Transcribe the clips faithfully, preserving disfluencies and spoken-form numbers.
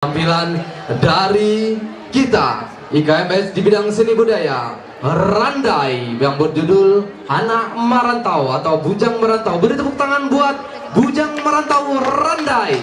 Tampilan dari kita, I K M S di bidang seni budaya, Randai, yang berjudul Anak Marantau atau Bujang Marantau. Beri tepuk tangan buat Bujang Marantau Randai.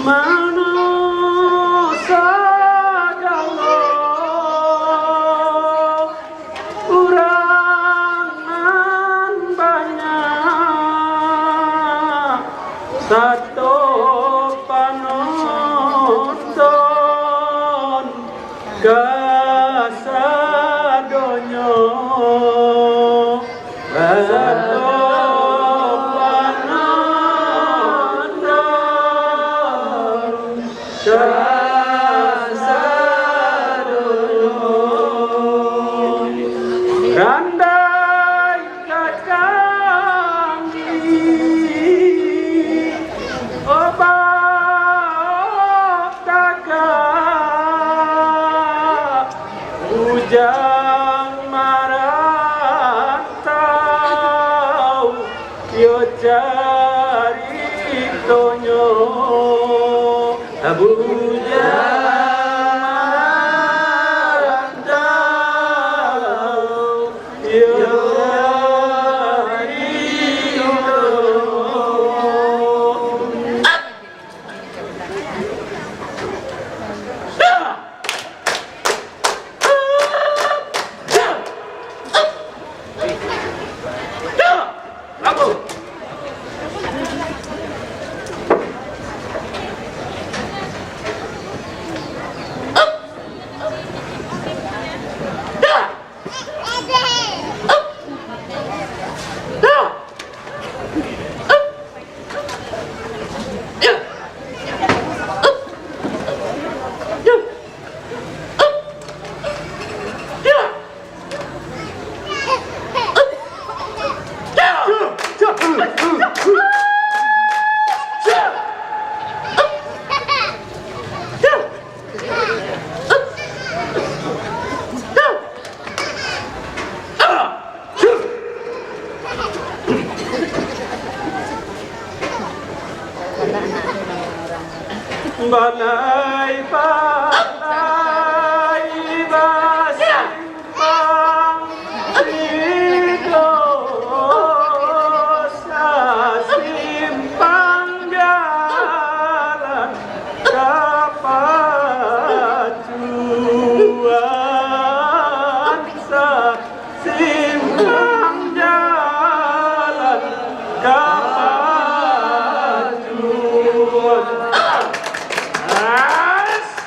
Mano sagalo urang nan banyak, sato panonton kasadonyo, sato panonton kasadonyo. Randai ka kami, o Baok Tagak, Bujang Marantau, yo caritonyo, Bujang Marantau. Balai-balai basimpang di dosa, simpang jalan kapacuan, sa- simpang jalan kapacuan. As-,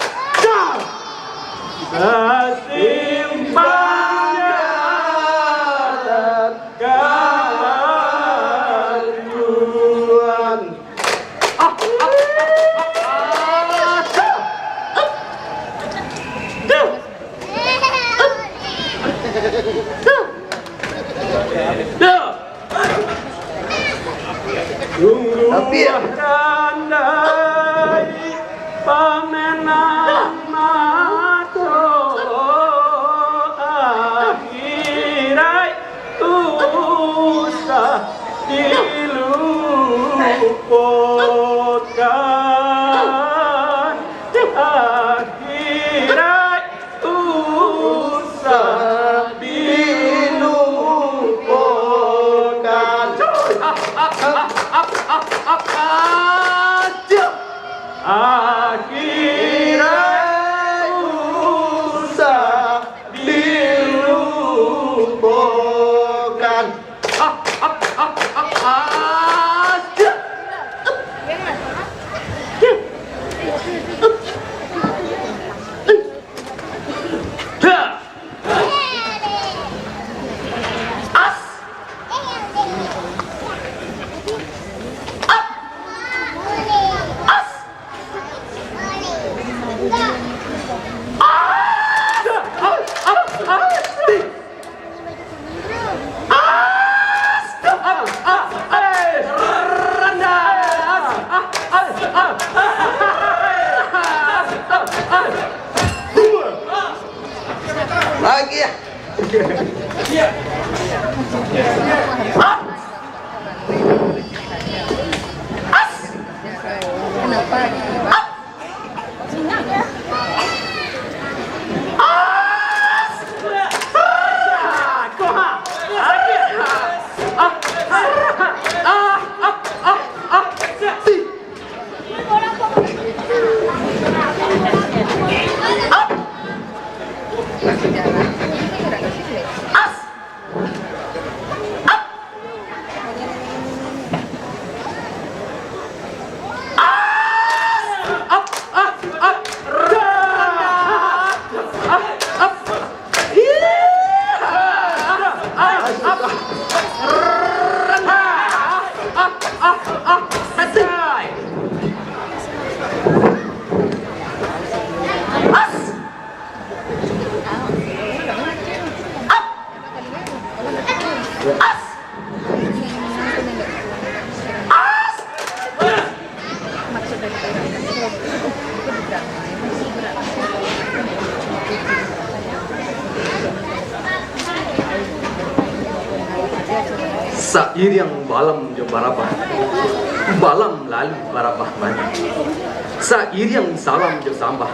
sa-, simpang jalan kapacuan. Sungguah pandai pamenang mato, akhirat usah dilupokan, akhirat usah dilupokan. Akhirat usah dilupokan. Lagi ya. Sairiang balam jo barabah, balam lalu barabah mandi. Sairiang salam jo sambah,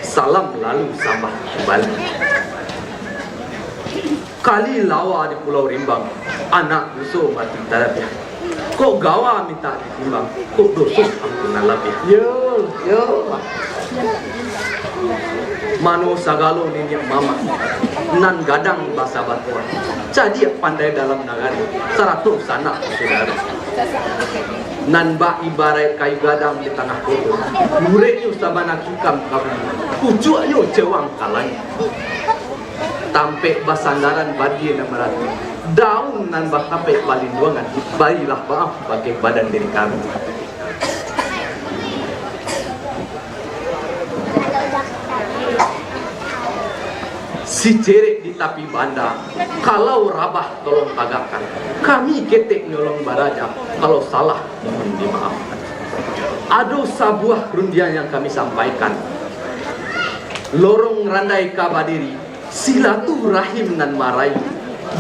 salam lalu sambah kumbali. Kali lawa di Pulau Rimbang, anak duso mati talabiah. Kok gawa mintak ditimbang, kok doso ampunan labiah. Yo, yo. Mano sagalo niniak mamak, nan gadang basa batuah, cadiak pandai dalam nagari, sarato sanak basudaro. Nan bak ibaraik kayu gadang di tangah koto, lureknyo sabana kikam ka bumi, pucuaknyo cewang ka langik. Tampek basandaran badia nan marati, daun nan bakapek balinduangan, barilah maaf bakeh badan diri kami. Sicerek di tapi banda, kalau rabah tolong tagakkan, kami ketek nyolong baraja, kalau salah mohon dimaafkan. Ado sabuah rundiang yang kami sampaikan. Lorong randai ka badiri, silaturahim nan marayu,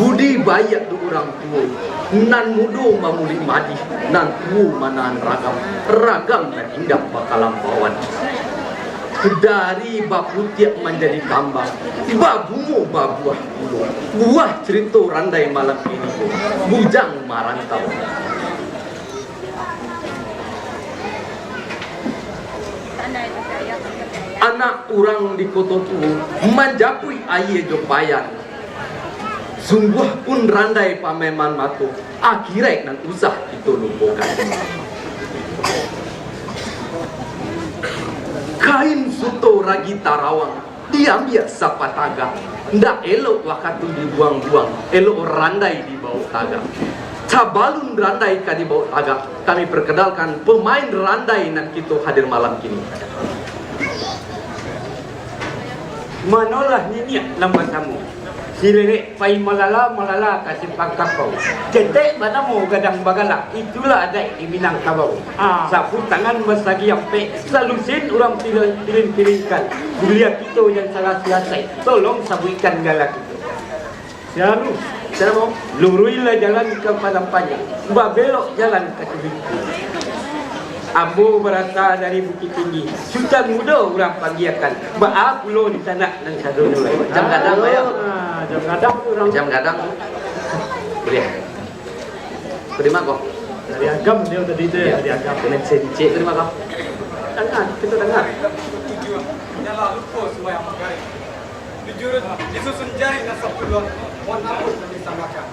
budi baiak dek urang tuo, Nan mudo mamulik madih, nan tuo manahan ragam, ragam nan indak bakalampauan. Dari baputiak manjadi kambang, babungo babuah pulo. Buah carito randai malam kini ko, Bujang Marantau. Anak urang di koto tuo manjapuik aia jo payan. Sungguahpun randai pameman mato, akiraik nan usah kito lupokan. Kain suto ragi tarawang, diambiak sapatagak, ndak elok wakatu dibuang-buang, elok randai dibawok tagak. Sabalun randai ka dibawok tagak, kami perkenalkan pemain randai nan kito hadir malam kini. Manolah niniak nan basamo. Si Rerek pai malala, malala ka simpang kapau. Ketek banamo gadang bagalak, itulah adaik di Minangkabau. Ah. Sapu tangan basagi ampek, salusin urang pilin-pilingkan. Buliah kito jan salah salasai, tolong sabuikkan gala kito. Siaru. Siaru. Luruihlah jalan ka Padang Panjang, babelok jalan ka Cibingku. Ambo barasa dari Bukittinggi, Sutan Mudo urang panggiakan, baa pulo di sanak nan sadonyo lai. Jam gadang, Ayah. Ah, jam gadang tu urang. Jam gadang. Buliah. Terima ko. Dari Agam dia tadi tu, ya, dari Agam. Kena cincik, terima ko. Tangan, kita tangan. Janganlah lupa sembahyang maghrib. Dijurut, disusun jari nan sapuluah, mohon ampun kami samakan.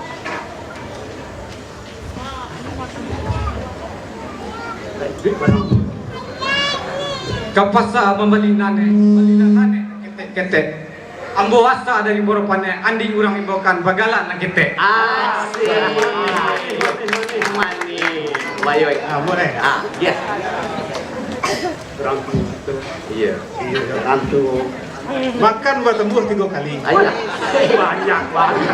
Ka pasa mambali nanek, balilah nanek ketek-ketek. Ambo asa dari Boropanek, andi urang imbaukan, bagalak nan ketek. Asik. Manih. Baik, baik. Ah, boleh. Ah, ya. Urang tu. Iya. Iya, urang tu. Makan batumbuah tigo kali. Ayo. Banyak banget.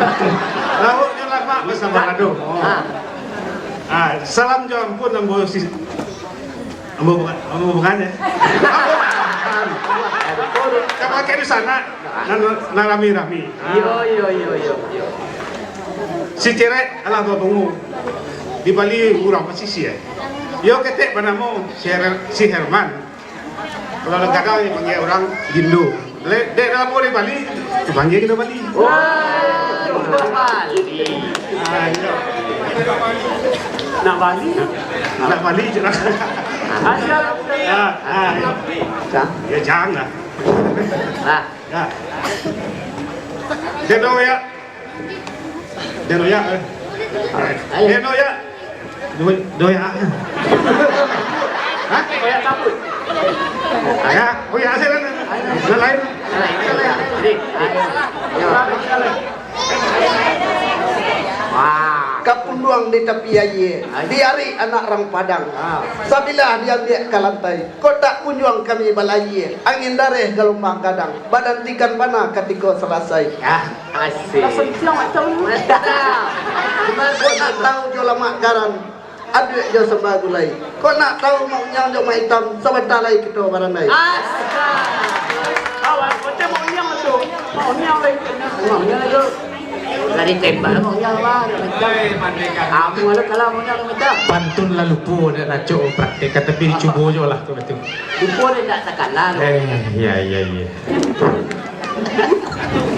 Lauknyo lamak basamo lado. Ah. Ah, salam jo ampun ambo si-, ambo bukan, ambo bukan, ya. Ambo bukan. Ka pakai di sana. Nan, nan rami-rami. Iyo, iyo, iyo, iyo, iyo. Si Cerek alah babungo. Dibali urang pasisia. Iyo ketek banamo si Her-, si Herman. Kalau kadang dipanggil orang Gindo. Le-, dek dalam urang Bali, dipanggil Gindo Bali. Wah, Gindo Bali. Ah, iyo. Nak Bali? Nak Bali je lah. Asal. Ah, ah, iyo. Cang. Ya, jangan lah. Ah. Ya. Dia doyak. Dia doyak, eh. Ayo. Dia doyak. Do-, doyak. Hah? Doyak kabut. Ya, oh ya, asal kan. Yang lain. Yang lain, yang lain. Jadi, jadi. Wah. Kapunduang di tapi aia, diarik anak rang Padang. Ah. Sabilah diambiak ka lantai. Kok tak kunjuang kami balayia, angin dareh galombang gadang, badantikan bana katiko salasai. Ah, asik. Lah santiang macam tu. Mantap. Kok nak tahu jo lamak garam, aduak jo samba gulai. Kok nak tahu Mak Unyang jo Mak Itam, sabanta lai kito barandai. Asik. Kawan, kau tengok Mak Unyang tu. Mak Unyang lai. Mak Unyang tu. Lah ditembak Mak Unyang, bah, nak minta. Amu ada kalah Mak Unyang nak minta. Pantun lah lupo, dak nacok praktek, tapi dicubo jo lah tu, betul. Lupo dia tak takana tu. Eh, ya, ya, ya.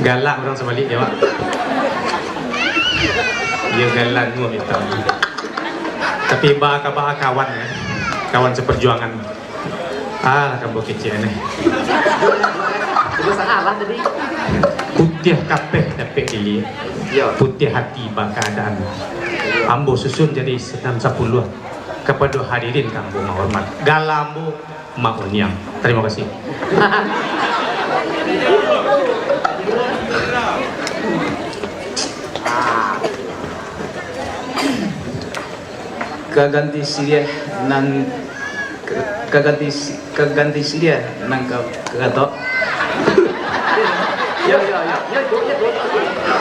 Galak urang sabalik dia, Mak. Dia galak tu minta. Tapi ba, ka ba kawan, ya. Kawan seperjuangan. Alah, kambo kecek ni. Sudah salah tadi. Putiah kapeh dapek diliek. Yo. Putiah hati bakaadaan. Ambo susun jadi nan sapuluah. Kapado hadirin ambo mahormat. Gala ambo Mak Uniang. Terima kasih. Ka ganti siriah nan, ka, ka ganti si-, ka ganti siriah nan ka, ka gatok. Yo, yo, yo. Yo, yo, yo, yo.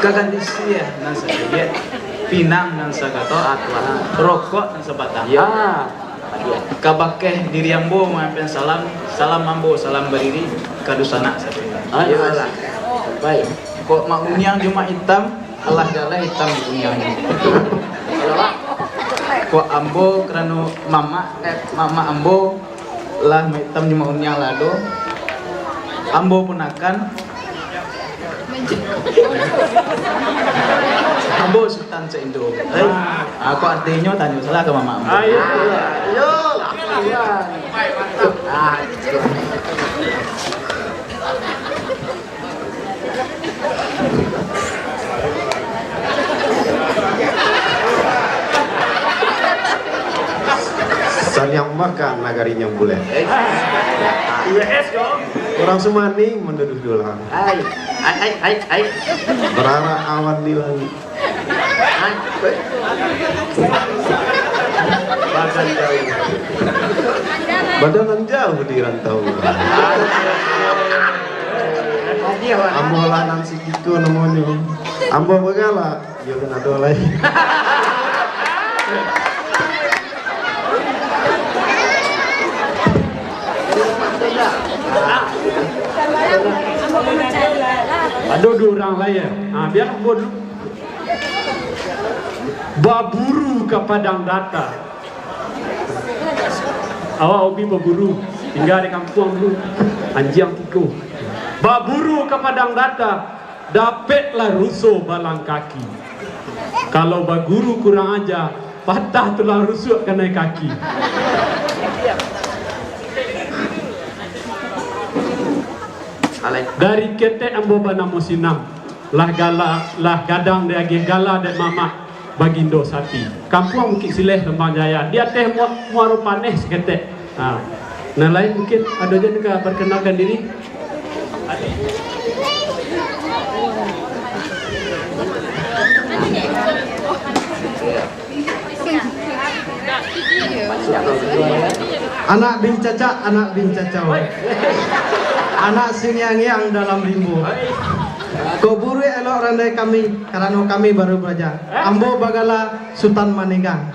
Ka ganti siriah nan sasiriah, pinang nan sagatok, rokok nan sabatang. Yo. Ka bakeh diri ambo manyampaian salam, salam ambo, salam badiri, ka dunsanak sasiriah. Ah, iyolah. Baik. Kok Mak Uniang jo Mak Itam, alah jalan itam di dunia ini. Kok ambo karano mamak, eh, mamak ambo lah maitam juma uniang lado. Ambo punakan. Ambo Sutan Saindo. Eh, aku artinyo tanyo salah ka mamak ambo. Ayo. Ayo. Ah, Saniang makan nagari nyang bulek. Urang Sumaning manduduh dulang. Hai, hai, hai, hai, hai. Bararak awan di langik. Hai. Badan jauh. Badan nan jauh di rantau. Ambo lah nan si Kiko namonyo. Ambo bagala. Iyo kan ado lai. Ado duo urang lai, yo. Ha, bia ambo dulu. Baburu ka padang data. Awak hobi baburu, tingga di kampuang dulu. Anjiang tigo. Baburu ka padang data. Dapeklah ruso balang kaki. Kalau baguru kurang aja, patah tulang rusuak kanai kaki. Dari ketek ambo banamo Sinam, lah gala, lah gadang diagiah gala dek mamak. Bagindo Sati. Kampuang Bukik Sileh, Lembang Jaya. Di ateh mua-, Muaro Paneh saketek. Ha. Nan lain mungkin ado juo nan ka perkenalkan diri. Anak bin cacak, anak bin cacau. Anak singiang-ngiang dalam rimbo. Kok buruak elok randai kami, karano kami baru baraja. Ambo bagala Sutan Manenggang.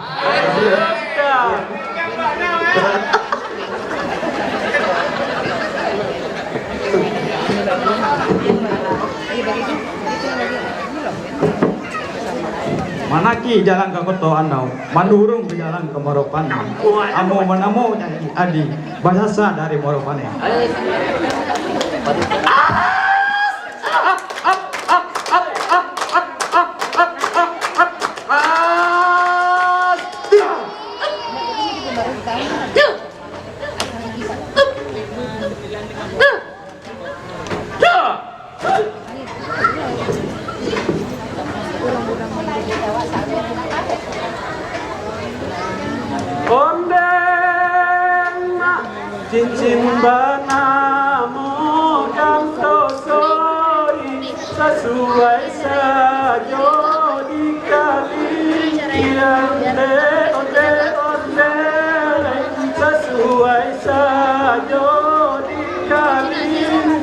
Manaki jalan ka Koto Andau, manurung bajalan ka Muaro Paneh. Ambo manamo Adi, badasar dari Muaro Paneh. Ondeng mak cincin banamo Gantosari, sasuai sajo di kalindiang, onde, onde, onde, sasuai sajo di kalindiang.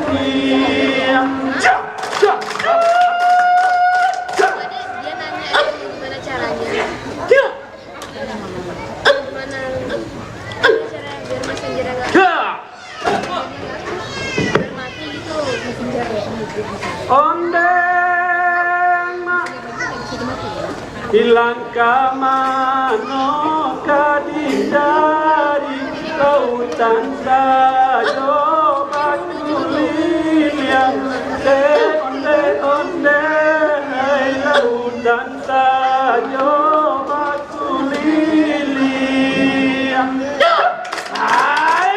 Cak, cak, cak, cak. Dia nanya gimana caranya. Cak. Gimana caranya biar messenger nggak, biar mati gitu messenger. Ondeng mak. Ilang ka mano ka dicari, lautan sajo bakuliliang. Onde, onde, onde, hai, lautan sajo bakuliliang. Hai.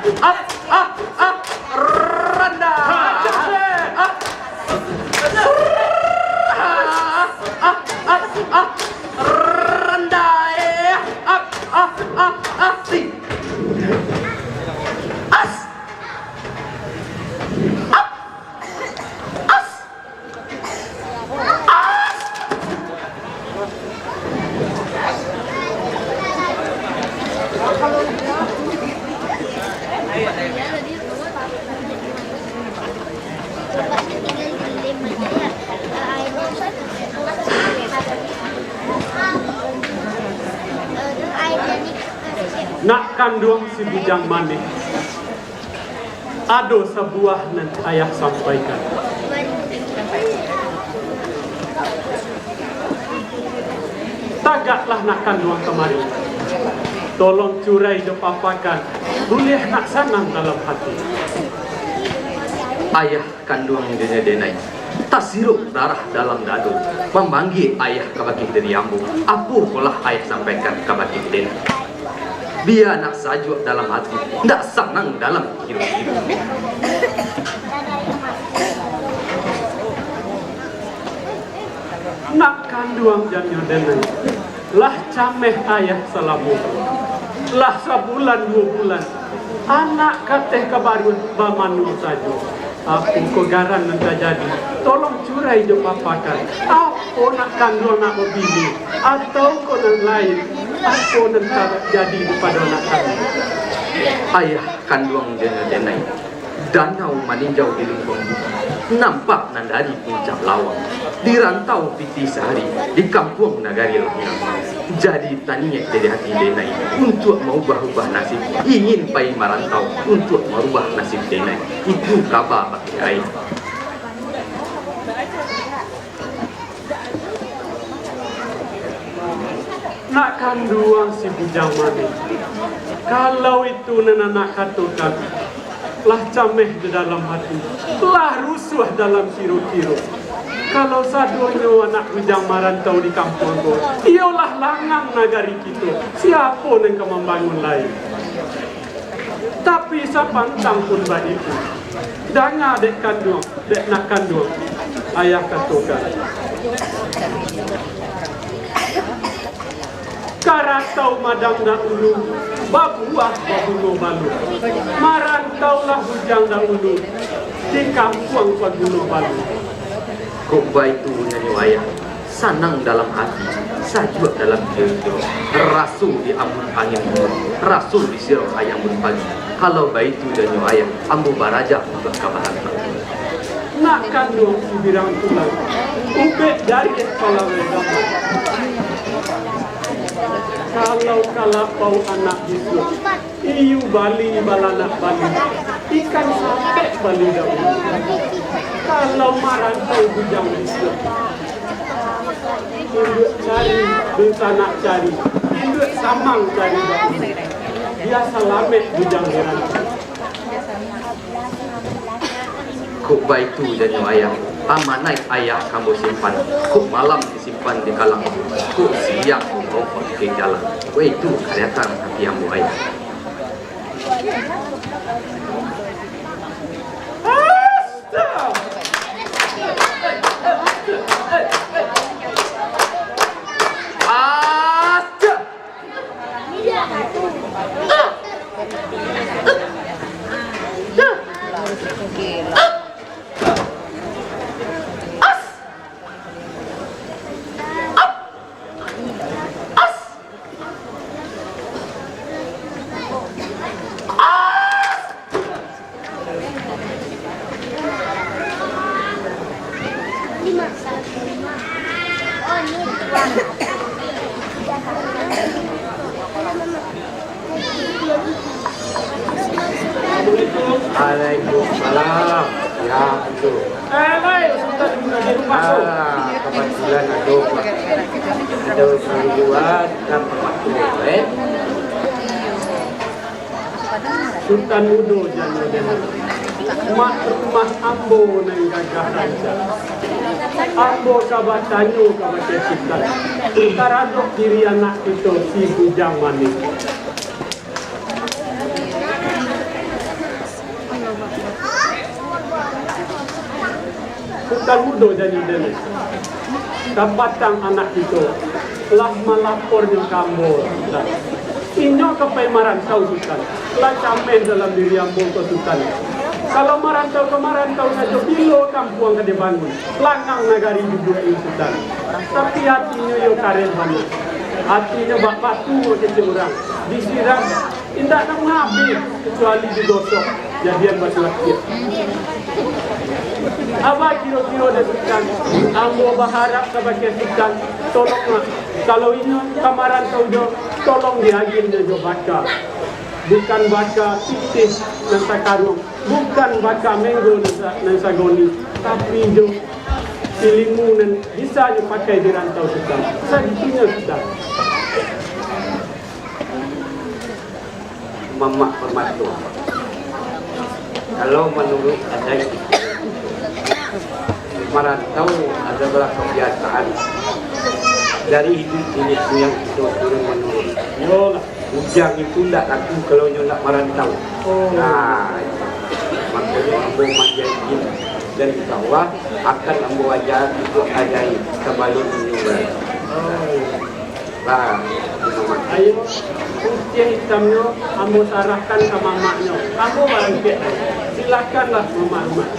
Ap, ap, ap, randah. Ap, ap, ap, ap, randah. Ap, ap, ap, ap, ti. As. Ap. As. Nak kanduang si Bujang Manih. Ado sabuah nan ayah sampaikan. Tagaklah nak kanduang kamari. Tolong curai jo papakan, buliah nak sanang dalam hati. Ayah kanduang denai-denai, tasiruak darah dalam dado, mamanggia ayah kabake diri ambo. Apo kolah ayah sampaikan kabake denai? Bia nak sajuak dalam hati, ndak sanang dalam kiro-kiro. Nak kanduang janyo denai, lah cameh ayah salamo, lah sabulan duo bulan, anak kateh ka baruah bamanuang sajo. Apo ko garang nan tajadi? Tolong curai jo papakan. Apo nak kanduang nak babini, atau ko nan lain? Apo nan tajadi pado anak kami? Ayah kanduang denai-denai, danau maninjau di lingkuang bumi, nampak nan dari puncak lawang, di rantau pitih sahari, di kampuang nagari Laminang. Jadi taniaik dari hati denai untuak maubah-ubah nasib, ingin pai marantau untuak marubah nasib denai. Itu kaba bakeh ayah. Nak kanduang si Bujang Manih, kalau itu nan anak katokan, lah cameh di dalam hati, lah rusuah dalam kiro-kiro. Kalau sadonyo anak bujang marantau di kampuang ko, iyolah langang nagari kito, siapo nan ka mambangun lai? Tapi sapantang pun baitu, danga dek kanduang, dek nak kanduang, ayah katokan. Ka rantau madang dahulu, babuah babuno balu. Marantaulah bujang dahulu, di kampuang paguno balu. Kok baitu nyo ayah, sanang dalam ati, sajuak dalam kiro-kiro, raso di ambun angin timur, raso di sirok ayang bulan pagi. Kalau baitu nyo ayah, ambo baraja untuak ka marantau. Nak kanduang si Birang Tulang, ubek jariah palawai gambang. Kalau kalapau anak bisuak, iyu bali balanak bali, ikan sapek bali daun. Kalau marantau bujang bisuak, induak cari, dunsanak cari, induak samang cari daun. Bia salamek bujang dirantau. Kok baitu janyo ayah, amanaik ayah ka ambo simpan. Kok malam disimpan di kalang, kok siang dibaok ka jalan. Baitu kariatan ati ambo ayah. Assalamualaikum. Waalaikumsalam. Ya, itu. Ah, kebetulan ado, ado sandiwara dan pematu, eh. Sutan Mudo jan ado. Mak rumah ambo nan gagah rancak. Ambo ka batanyo kabake Sutan taradok diri anak kito si Bujang Manih. Mudo janyo den, kapatang anak kito lah malapornyo ka ambo, Sutan. Inyo ka pai marantau, Sutan. Lah cameh dalam diri ambo ko, Sutan. Kalau marantau ka marantau sajo, bilo kampuang ka dibangun? Langang nagari duduak ini, Sutan. Tapi atinyo yo kareh bana. Atinyo bak batu kecek urang. Disiram, indak ka mangabih, kecuali digosok, jadian batu akik. Apo kiro-kiro dek Sutan? Ambo baharap kabake Sutan, tolonglah. Kalau inyo ka marantau jo, tolong diagiahnyo jo baka. Bukan baka pitih nan sakaruang, bukan baka menggo nan sa-, nan sagoni, tapi jo ilimu nan bisa nyo pakai di rantau, Sutan. Sagitunyo, Sutan. Mamak Permato. Kalau manuruik adaik, marantau adalah kabiasaan dari iduik niniak muyang kito turun manurun. Iyolah. Bujang itu ndak laku kalau inyo ndak marantau. Oh. Nah, makonyo ambo manjadi jin, dan insya Allah akan ambo aja untuak ajaib sabalun inyo barantau. Oh. Lah, Mamak. Ayo, putiah itamnyo ambo sarahkan ka mamaknyo. Ambo barangkek. Silakanlah, Mamak Rumak.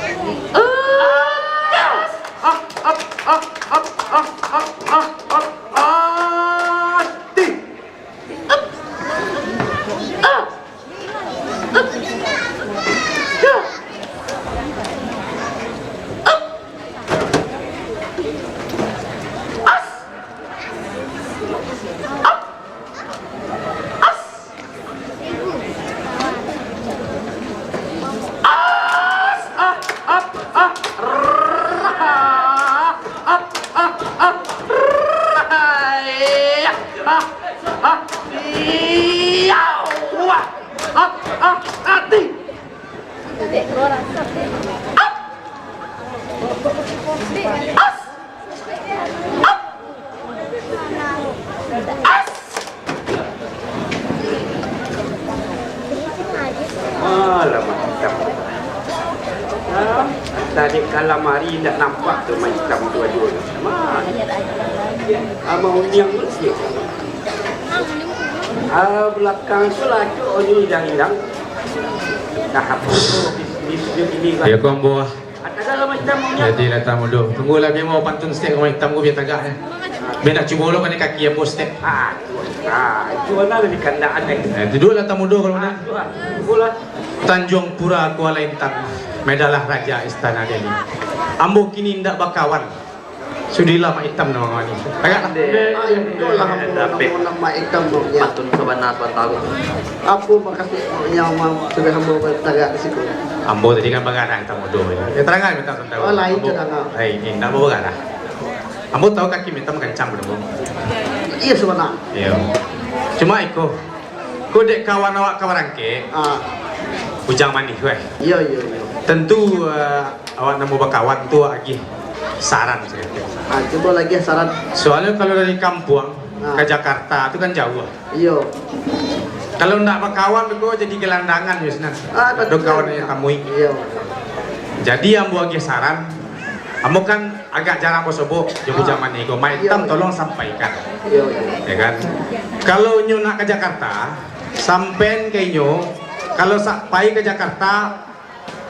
Ati. Alah, Mak Itam. Antah dek kalam ari indak nampak tu Mak Itam tu ajo. Mak. Ama uniang tu sikit. Ah, balakang tu lah, cok, ni hidang-hidang. Nah, apo tu bisnis dia ini, Mak? Ya, ko ambo ah. Tagaklah, Mak Itam, punya. Jadi lah, Tamu Mudo. Tunggulah, biar mau pantun stek, Mak Itam, ko biar tagak, ya. Biar nak cubo lo kan kaki ambo stek. Ah, tu. Ah, itu mana lebih kandaan, eh. Eh, duduaklah, Tamu Mudo, kalau mana. Ah, tu lah. Cubolah. Tanjuang Pura Kuala Intan, Medalah Raja Istana Delhi. Ambo kini indak bakawan. Sudilah Mak Itam nan mangawani. Tagaklah. Dek. Ah, itulah ambo. Dapek. Nama-nama Mak Itam, Mak, ya. Pantun sabana sabanta. Apo makasih, Mak, yang ma-, sudah ambo tagak di situ? Ambo tadi kan bagarah Tamu Mudo, ya. Ya, tarangan Mak Itam sabanta. Oh, lain tu, tarangan. Lain, indak ambo bagarah. Ambo tahu kaki Mak Itam kancang, Tamu Mudo. Iya, sabana. Iya. Cuma iko, ko dek kawan awak ka barangkek, ah, Bujang Manih, weh. Iya, iya, iya. Tentu, eh, awak namo bakawan tu awak agiah saran sajo. Ah, cubo lah agiah saran. Soalnyo kalau dari kampuang, ah, ka Jakarta tu kan jauah. Iyo. Kalau ndak bakawan ko jadi gelandangan jo sinan. Ah, ado kawan nan tamui. Iyo. Jadi ambo agiah saran, ambo kan agak jarang basobok jo Bujang Manih ko. Mak Itam tolong sampaikan. Iyo, iyo. Ya kan? Kalau inyo nak ka Jakarta, sampaian ka inyo, kalau sa-, pai ka Jakarta,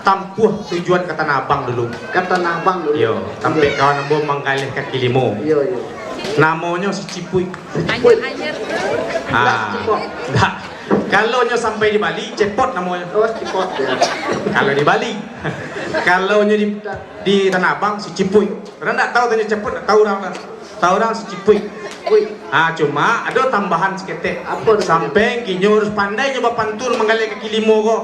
tampuah tujuan ka Tanah Abang dulu. Ka Tanah Abang dulu. Iyo, tampek kawan ambo manggaleh kaki limo. Iyo, iyo. Namonyo si Cipuik. Cipuik. Ah, ndak. Kalau nyo sampai di Bali, Cepot namonyo. Oh, Cepot, ya. Kalau di Bali. Kalau nyo di, di Tanah Abang, si Cipuik. Urang ndak tahu tanyo Cepot, ndak tahu urang lah. Tahu urang si Cipuik. Cipuik. Ah, cuma ado tambahan saketek. Apo tu? Sampai kini harus pandai nyo bapantun manggaleh kaki limo ko.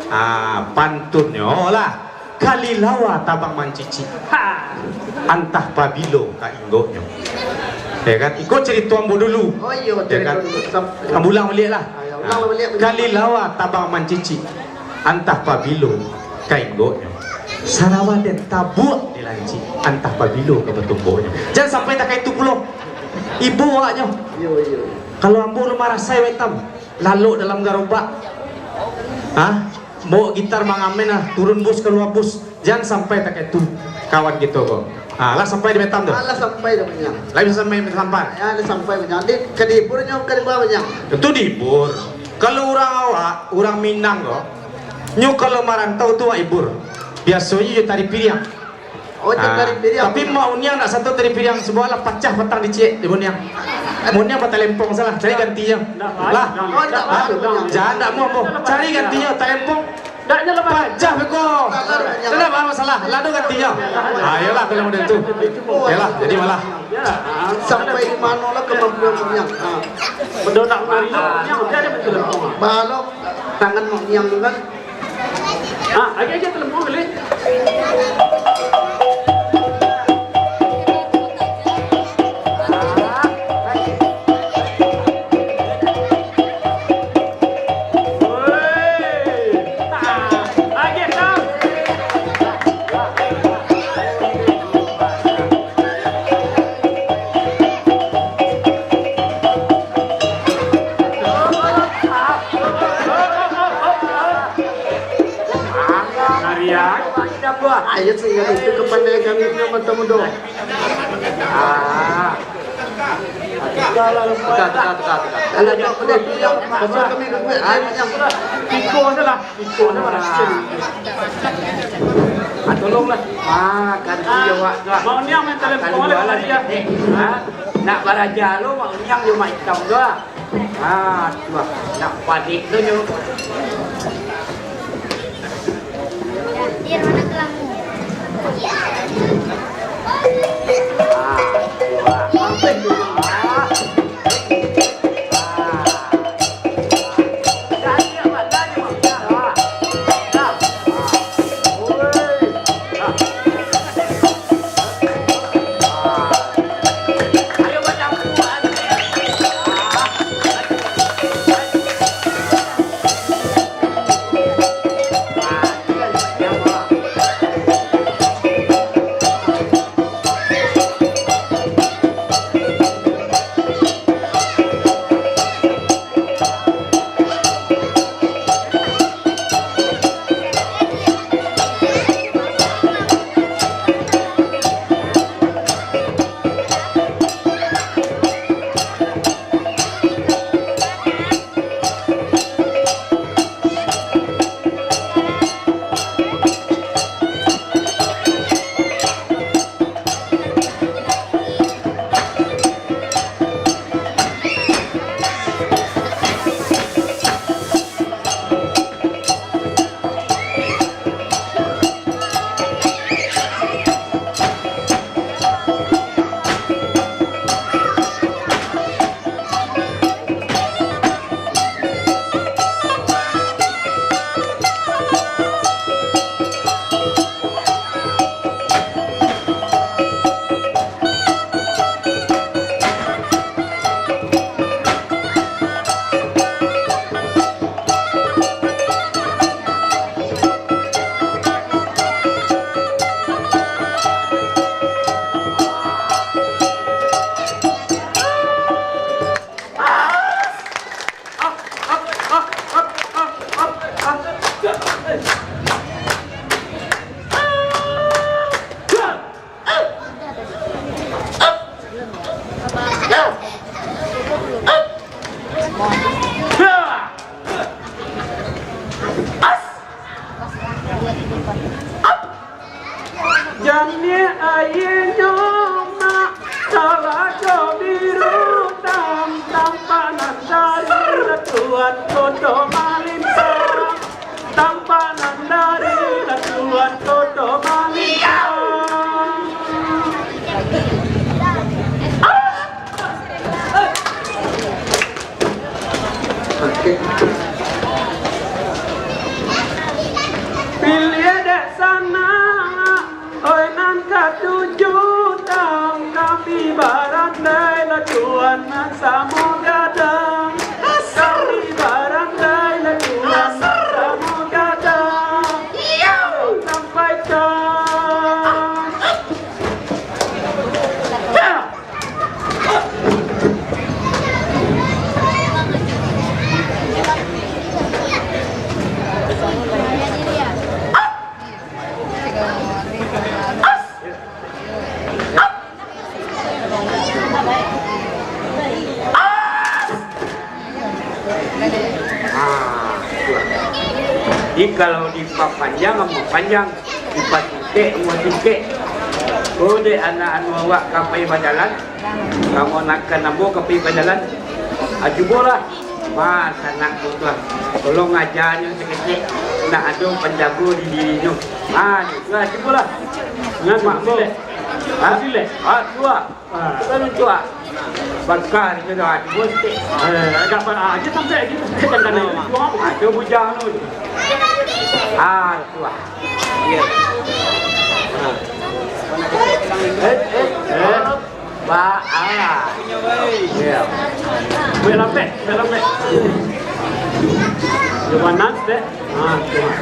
Ah, pantunnyo lah, kalilawa tabang mancicik. Ha. Antah pabilo ka inggoknyo. Ya kan? Iko carito ambo dulu. Oh, iyo, ya kan? Carito dulu. Sam- Ambo ulang baliak lah. Ah, ya, ulang baliak, ulang. Kalilawa tabang mancicik. Antah pabilo ka inggoknyo. Sarawa den tabuak di lancik. Antah pabilo ka batumboknyo. Jan sampai takah itu pulo. Ibo awaknyo. Iyo, iyo. Kalau ambo rumah rasai, Mak Itam. Lalok dalam garobak. Hah? Bawa gitar mangamen lah, turun bus, kalua bus. Jan sampai takah itu. Kawan kito ko. Ah, lah sampai di Batam tu? Ah, lah sampai dah, Bang Yang. Lah bisa sampai, bisa sampai? Ya, lah sampai, Bang Yang. Di, ka dihibur nyo, ka dibawa, Bang Yang? Tentu dihibur. Kalau urang awak, urang Minang ko, nyo kalau marantau tu awak hibur. Biasonyo jo tari piriang. Oh, jo tari piriang. Ah, tapi Mak Uniang nak satu tari piriang, sabuah lah pacah patang dicek di Mak Uniang. Mak Uniang batalempong salah, cari gantinyo. Lah. Oh, ndak, ah, Bang Yang. Jan, ndak mau, mau. Cari gantinyo, talempong. Ndak, nyo lah, Bang. Pacah beko. Ndak, ndak, ndak. Ndak, ndak masalah. Lah, ado gantinyo. Ah, iyolah, kalau model tu. Iyolah, jadi malah. Sampai di mano lah kamampuan Mak Uniang? Ah. Bado nak mari lo, Mak Uniang, dia ada betul. Balo tangan Mak Uniang tu kan. Ah, agiah, agiah talempong baliak. Ayo, sehingga itu kepada kami punya mata muda. Ah. Tukar, tukar, tukar, tukar. Alah, jan. Pasal kami, ah, yang piko salah. Piko salah. Ah, tolonglah. Ah, kan dia awak tu, ah. Mak Uniang main talempong. Kan dua lah, dia. Eh, ah. Nak baraja lo, Mak Uniang jo Mak Itam tu, ah. Ah, tu, ah. Nak padik tu nyo. Janiah aianyo, Mak, talago biru tam, tampanan dari Tuan Koto Malimpang, tampanan dari Tuan Koto Malimpang. Oke. Pilih dek sana, oi nan katuju, tang kami barandai lah Tuan nan samo gadang. Kami barandai lah Tuan nan samo gadang. Sampaikan. Jadi, kalau dipapanjang, amuah panjang, dipasingkek, amuah singkek. Ko dek anak anu awak ka pai bajalan, kamonakan ambo ka pai bajalan. Ah, cubolah. Ma, sanak ko tu ah. Tolong ajanyo sakecek, nak ado panjago di dirinyo. Ma, tu ah, cubolah. Ingat, Mak, Mak. Silek. Ha? Silek. Ah, tu ah. Ah. Bukan itu doh, ah, cubo sikit. Eh, agak pa-, ah, aja sampai, aja sampai kan kanan. Ah, tu bujang tu. Ah, tu ah. Ya. Ah. Eh, eh, eh. Ba, ah. Ya. Belapek, belapek. Lebanan, teh. Ah, tu ah.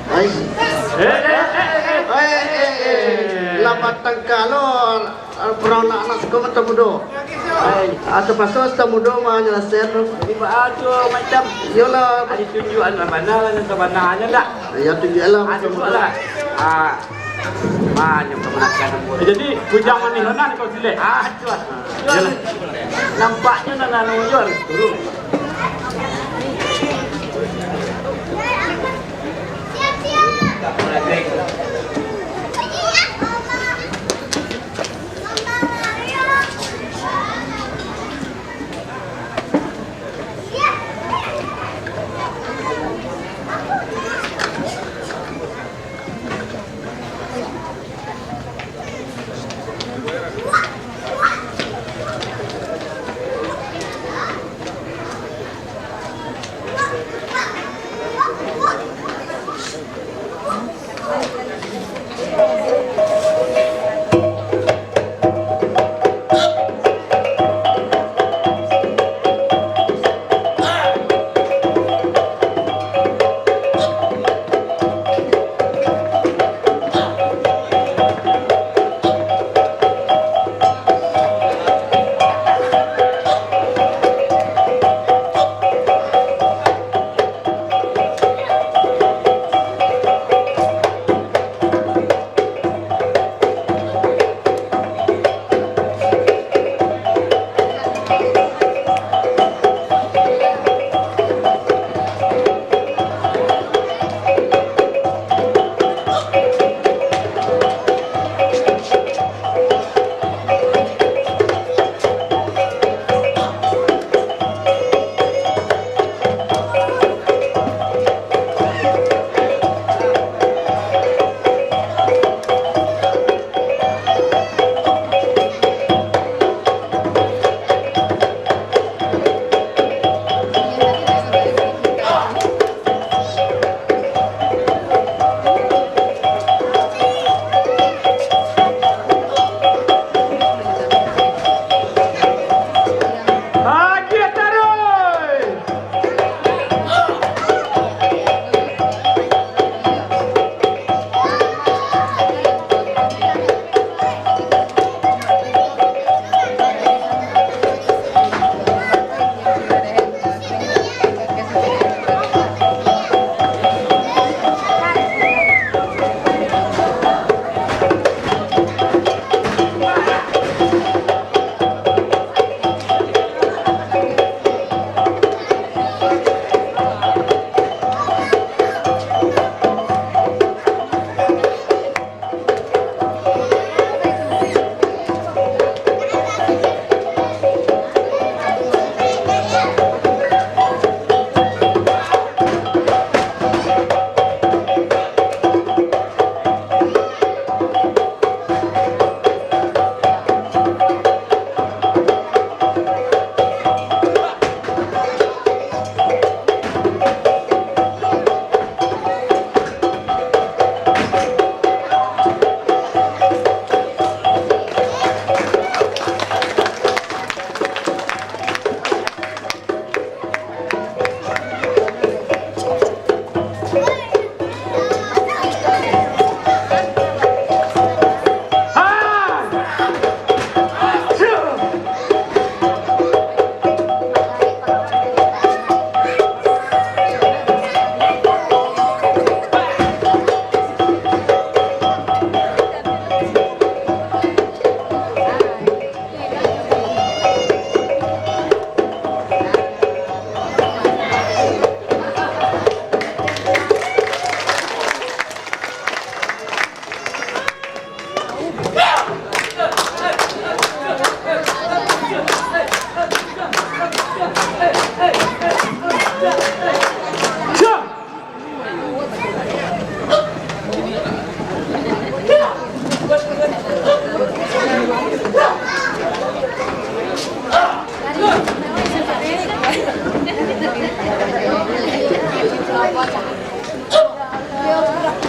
Ai. Eh, eh, eh, eh. Ai, eh, eh. Lapan tangka lo. Ah, peranak anak siko mah tamudo. Ai. Ah, tapaso tamudo mah nyalasaian tu. Di baa tu macam. Iyolah. Ado tunjuakan lah bana lah, nan sabananyo ndak? Iyo, tunjuakan lah. Ah, tunjuakan lah. Ah. Mah, nyo kamonakan ambo. Jadi, bujang manih bana kau silek. Ah, tu lah. Iyolah. Nampaknyo nan anu juo. Turun.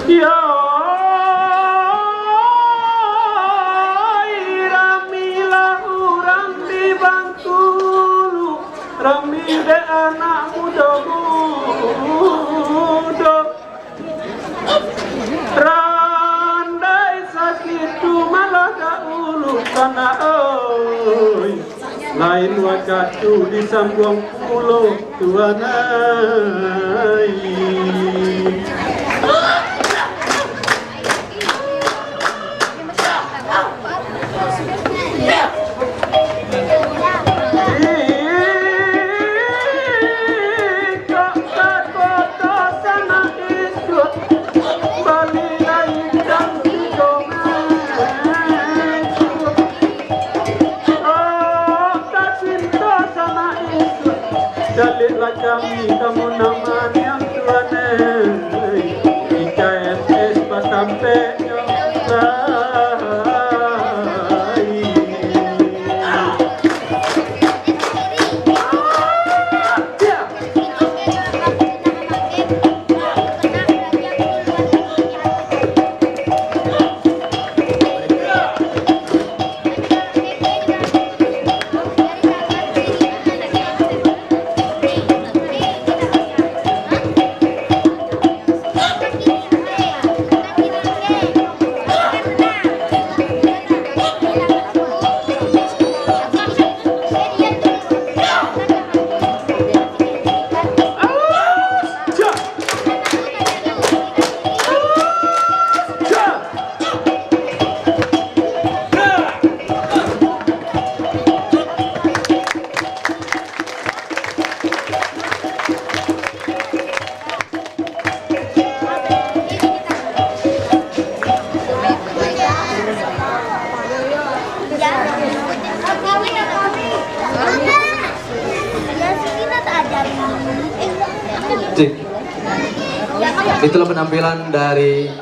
Yo, ramilah urang di Bangkulu, rami dek anak mudo-mudo. Randai sakitu malah dahulu, sanak oi. Lain wakatu disambuang pulo, Tuan ai. Jaleklah kami, kamu nan maniang Tuan ai. I K S S batampeknyo lai. Cik. Itulah penampilan dari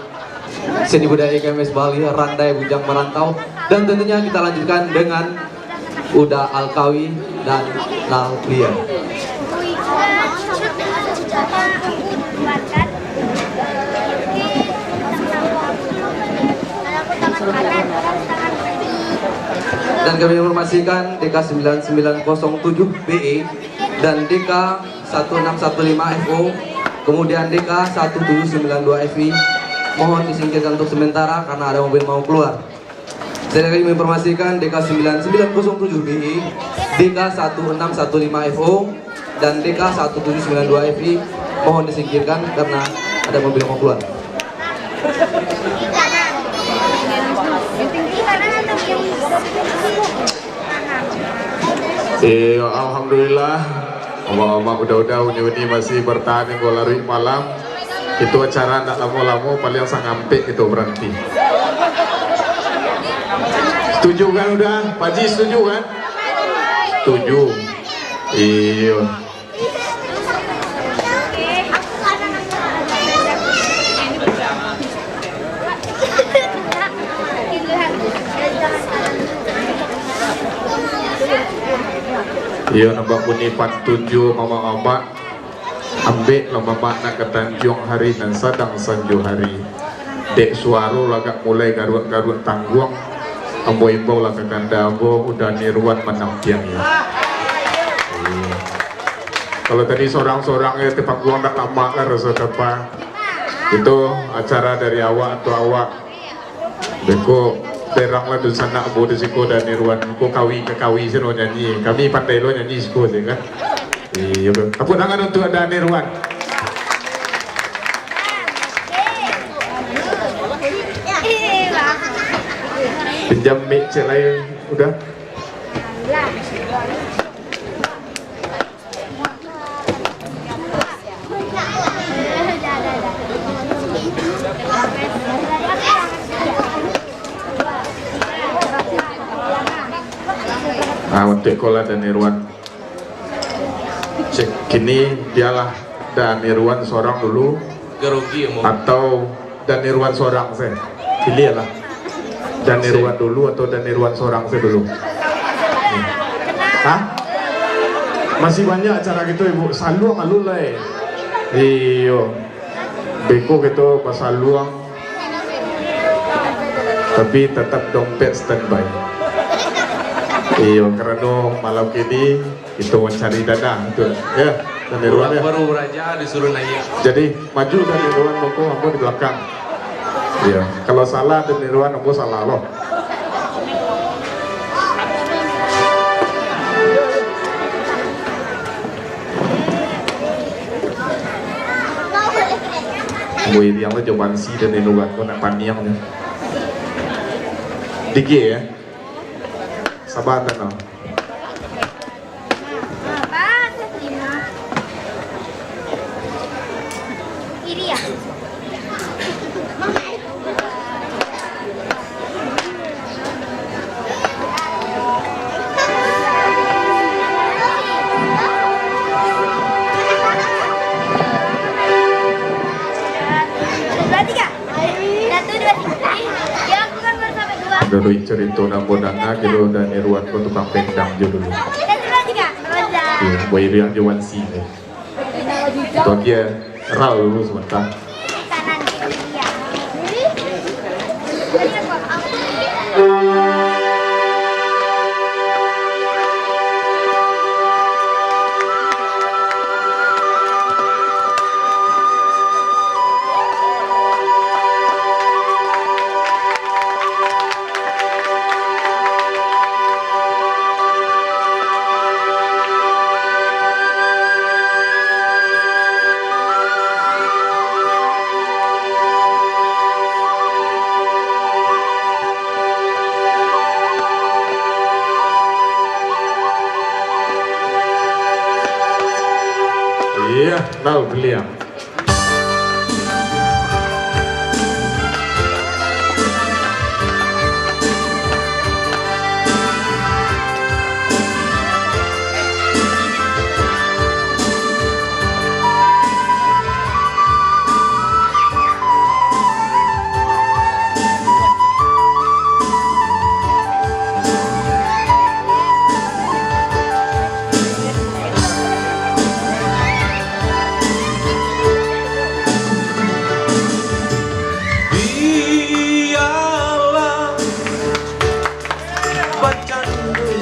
seni budaya I K M S Bali, Randai Bujang Merantau. Dan tentunya kita lanjutkan dengan Uda Alkawi dan Nahlia. Dan kami informasikan D K sembilan sembilan kosong tujuh B E dan D K satu enam satu lima F O, kemudian D K satu tujuh sembilan dua F I, mohon disingkirkan untuk sementara karena ada mobil mau keluar. Saya lagi menginformasikan D K sembilan sembilan kosong tujuh B I, D K satu enam satu lima F O, dan D K satu tujuh sembilan dua F I, mohon disingkirkan karena ada mobil mau keluar. Iyo, alhamdulillah. Amak-amak uda-uda, uni-uni masih bertahan hinggo laruik malam. Itu acara ndak lamo-lamo, paling sangampek itu baranti. Setuju kan uda? Pak Haji setuju kan? Setuju. Iyo. Iyo, nampak bunyi pantun juo, mamak-mamak. Ambek lah mamak nak ka Tanjuang hari nan sadang sanjo hari. Dek suaro lah agak mulai garuak-garuak tangguang, ambo imbau lah ka kanda ambo, Uda Nirwan manampiang, yo. Iyo. Kalau tadi sorang-sorang, yo, di pangguang ndak lamak lah raso dapa. Itu acara dari awak untuak awak. Beko, berang lah dunsanak ambo di siko, Uda Nirwan. Ko kawi ka kawi sino nyanyi. Kami pandai lo nyanyi siko se kan. Iyo, bro. Tapuak tangan untuak Uda Nirwan. Pinjam mic cek lai, uda. Nah, untuak iko lah, Uda Nirwan. Cek, kini bialah Uda Nirwan sorang dulu. Garogi, Ambo. Atau Uda Nirwan sorang se. Pilih lah. Uda Nirwan dulu atau Uda Nirwan sorang se dulu. Hah? Masih banyak acara kito, Ibu. Saluang alun lai. Iyo. Beko kito basaluang, tapi tatap dompet standby. Iyo, karano malam kini kito mancari dana, betul. Ya, Dan Irwan, ya. Baru raja disuruh naik. Jadi, maju Dan Irwan, monggo, ambo di balakang. Iya, kalau salah Dan Irwan, ambo salah lo. Ambo iriang lo jo bansi Dan Irwan ko nak paniang nyo. Dikit, ya. Sabar, tanang. Dulu carito nan ambo danga, kiro Dan Irwan ko tukang pendang jo dulu. Iyo, ambo iriang jo bansi ko. Itu aja, rau dulu sabanta. Iya, tahu beliau. Biarlah bacandu.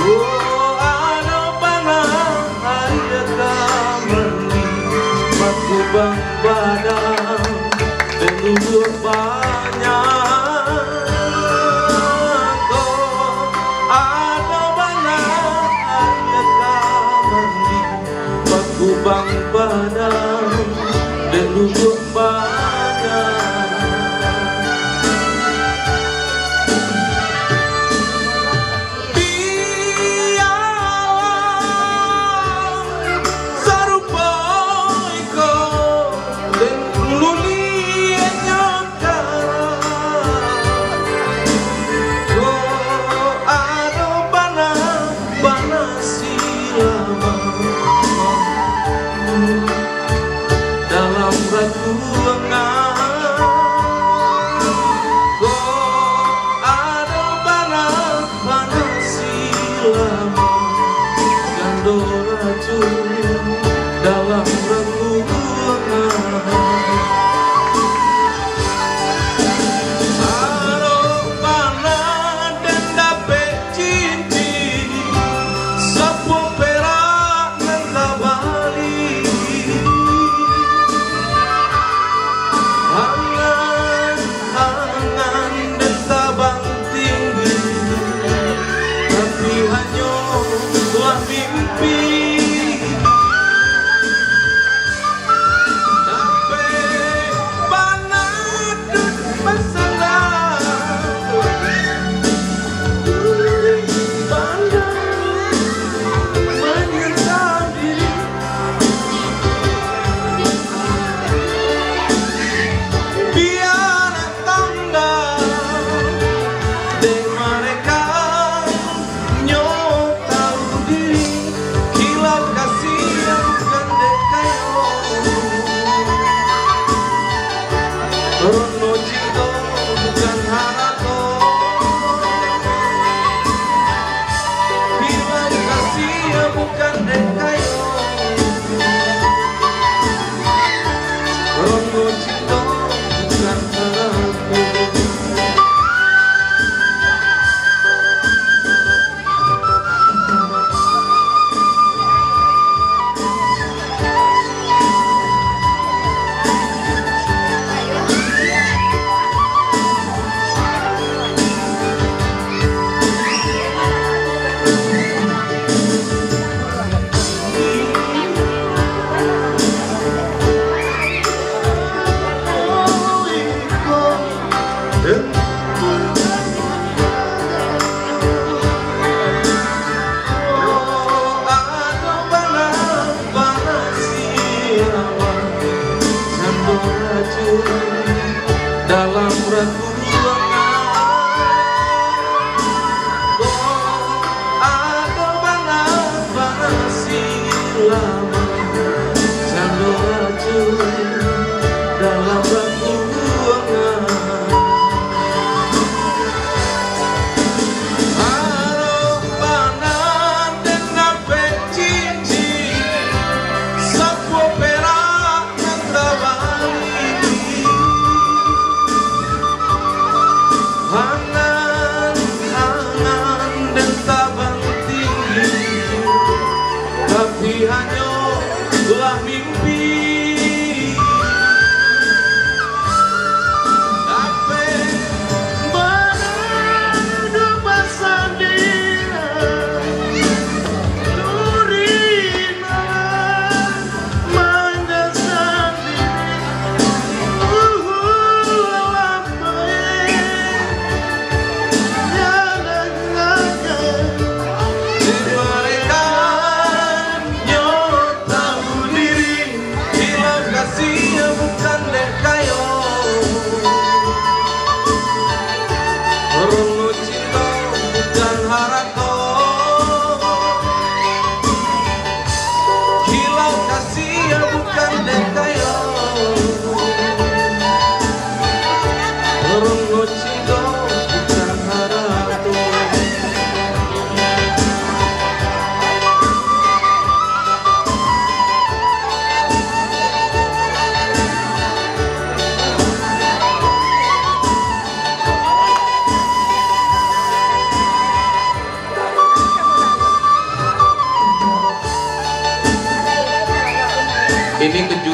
Oh, ado bana aia ka mandi, bakubang badan, den duduak banyak. Oh, ado bana aia ka mandi, bakubang badan, den duduak banyak. Biarlah sarupo iko den lululih nyo. Kok ado bana-bana silaman dalam rakuangan? Kok ado bana-bana silaman jando racun dalam rakuangan? Ado bana den dapek cincin, sapuang perak nan tabali. Angan-angan den tabang tinggi, tapi hanyo lah mimpi. Dapek bana dek masalah, bana manyasal diri. Biar tangga dek mareka nyo tahu diri,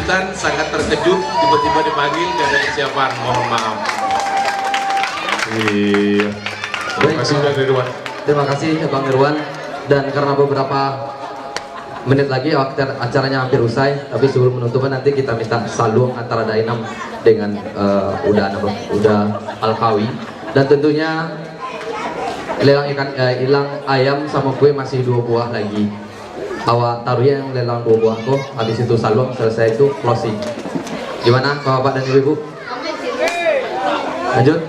Dan sangat terkejut tiba-tiba dipanggil, gak ada kesiapan, mohon maaf. Iya. Terima kasih, Bang Irwan. Terima kasih, Bang Irwan. Dan karena beberapa menit lagi acar-, acaranya hampir usai, tapi sebelum penutupan nanti kita minta saluang antara Dainam dengan, eh, Uda, Uda Alkawi. Dan tentunya lelang ikan, eh, lelang ayam sama kue masih dua buah lagi. Awak taruih yang lelang dua buah ko, habis itu saluang, selesai itu closing. Gimana, Bapak dan Ibu? Lanjut.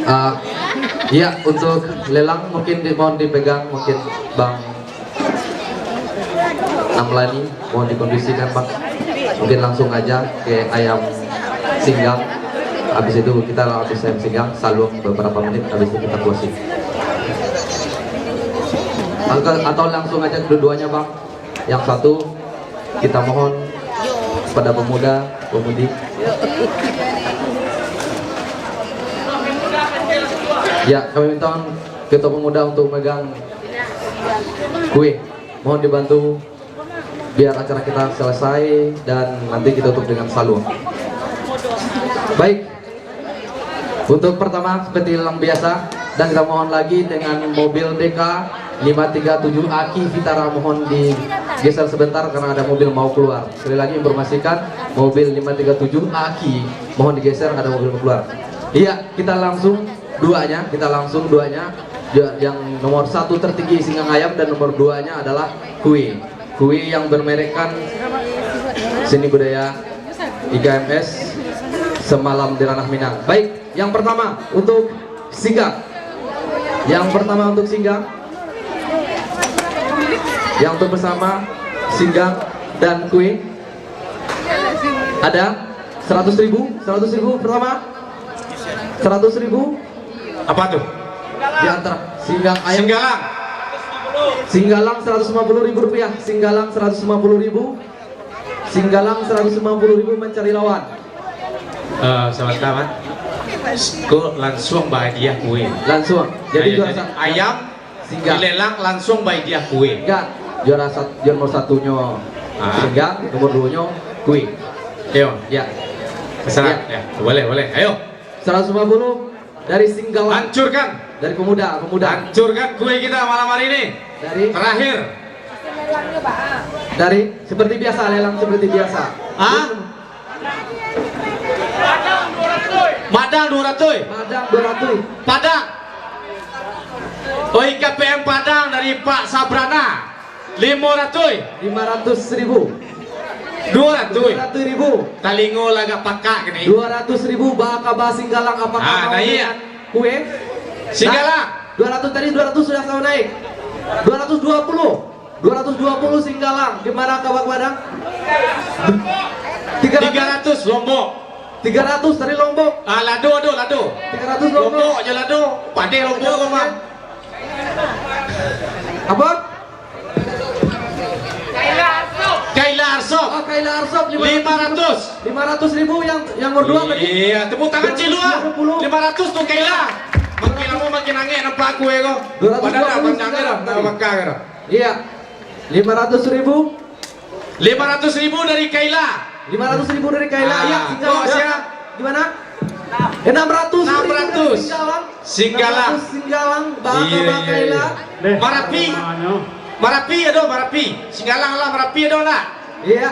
Ah, iya, untuk lelang mungkin di-, mohon dipegang mungkin Bang Namlani, mohon dikondisikan, Bang. Mungkin langsung aja ke ayam singgang. Habis itu kita habis ayam singgang, saluang beberapa menit, habis itu kita closing. Atau, atau langsung aja kedua-duanya, Bang. Yang satu, kita mohon kepada pemuda, pemudi. Ya, kami minta ketua pemuda untuk megang kue. Mohon dibantu biar acara kita selesai dan nanti kita tutup dengan saluang. Baik. Untuk pertama, seperti yang biasa, dan kita mohon lagi dengan mobil D K lima tiga tujuh Aki Vitara, mohon digeser sebentar karena ada mobil mau keluar. Sekali lagi informasikan, mobil lima tiga tujuh Aki mohon digeser, ada mobil mau keluar. Iya, kita langsung duanya, kita langsung duanya. Ya, yang nomor satu tertinggi singgang ayam dan nomor duanya adalah kue. Kue yang bermerekkan seni budaya I K M S Semalam di Ranah Minang. Baik, yang pertama untuk singgang. Yang pertama untuk singgang. Yang untuk bersama singgang dan kue. Ada seratus ribu, seratus ribu pertama. Seratus ribu. Apa tu? Di antara singgang ayam. Singgalang. Singgalang seratus lima puluh ribu rupiah. Singgalang seratus lima puluh ribu. Singgalang seratus lima puluh ribu mencari lawan. Eh, sebentar, Mat. Ko langsung bahadiah kue. Langsung. Jadi, ayo, juara jadi sa-, ayam singgang. Dilelang langsung bahadiah kue. Enggak. Juara sat-, juara nomor satunyo, ah, singgang, nomor duonyo kue. Ayo. Ya. Terserah. Ya. Ya, boleh, boleh. Ayo. Seratus lima puluh dari Singgalang. Hancurkan. Dari pemuda, pemuda. Hancurkan kue kita malam hari ini. Dari? Terakhir. Dari, seperti biasa, lelang seperti biasa. Hah? Madang dua ratus. Madang dua ratus. Padang. Oi, K P M Padang dari Pak Sabrana. Limo ratuih. Lima ratus ribu. Dua ratuih. Dua ratus ribu. Talingo lah agak pakak kini. Dua ratus ribu, baa kaba Singgalang, apakah mau dengan kue? Singgalang. Nah, dua ratus tadi, dua ratus sudah sama naik. Dua ratus dua puluh. Dua ratus dua puluh Singgalang. Di mana kaba Padang? Tiga ratus. Tiga ratus Lombok. Tiga ratus tadi Lombok. Ah, Lado, Lado, Lado. Tiga ratus Lombok. Lombok je Lado. Padeh Lombok ko mah. Apa? Kaila Arsop. Oh, Kaila Arsop, lima ratus. Lima ratus. Lima ratus ribu yang, yang nomor dua tadi. Iya, tepuk tangan, Cilu, ah. Dua ratus lima puluh. Lima ratus tu Kaila. Makin lamo makin angek nampak aku, eh, ko. Dua ratus dua puluh. Padahal dah pandang dia dah, tadi. Dah bakar dah. Iya. Lima ratus ribu. Lima ratus ribu dari Kaila. Lima ratus ribu dari Kaila. Ah, iya, Singgalang. Kok sia? Di mana? Enam ratus ribu dari Singgalang. Enam ratus. Singgalang. Enam ratus Singgalang, baa kaba Kaila? Iya, iya, iya. Marapi. Marapi ado, Marapi. Singgalang lah, Marapi ado ndak? Iya.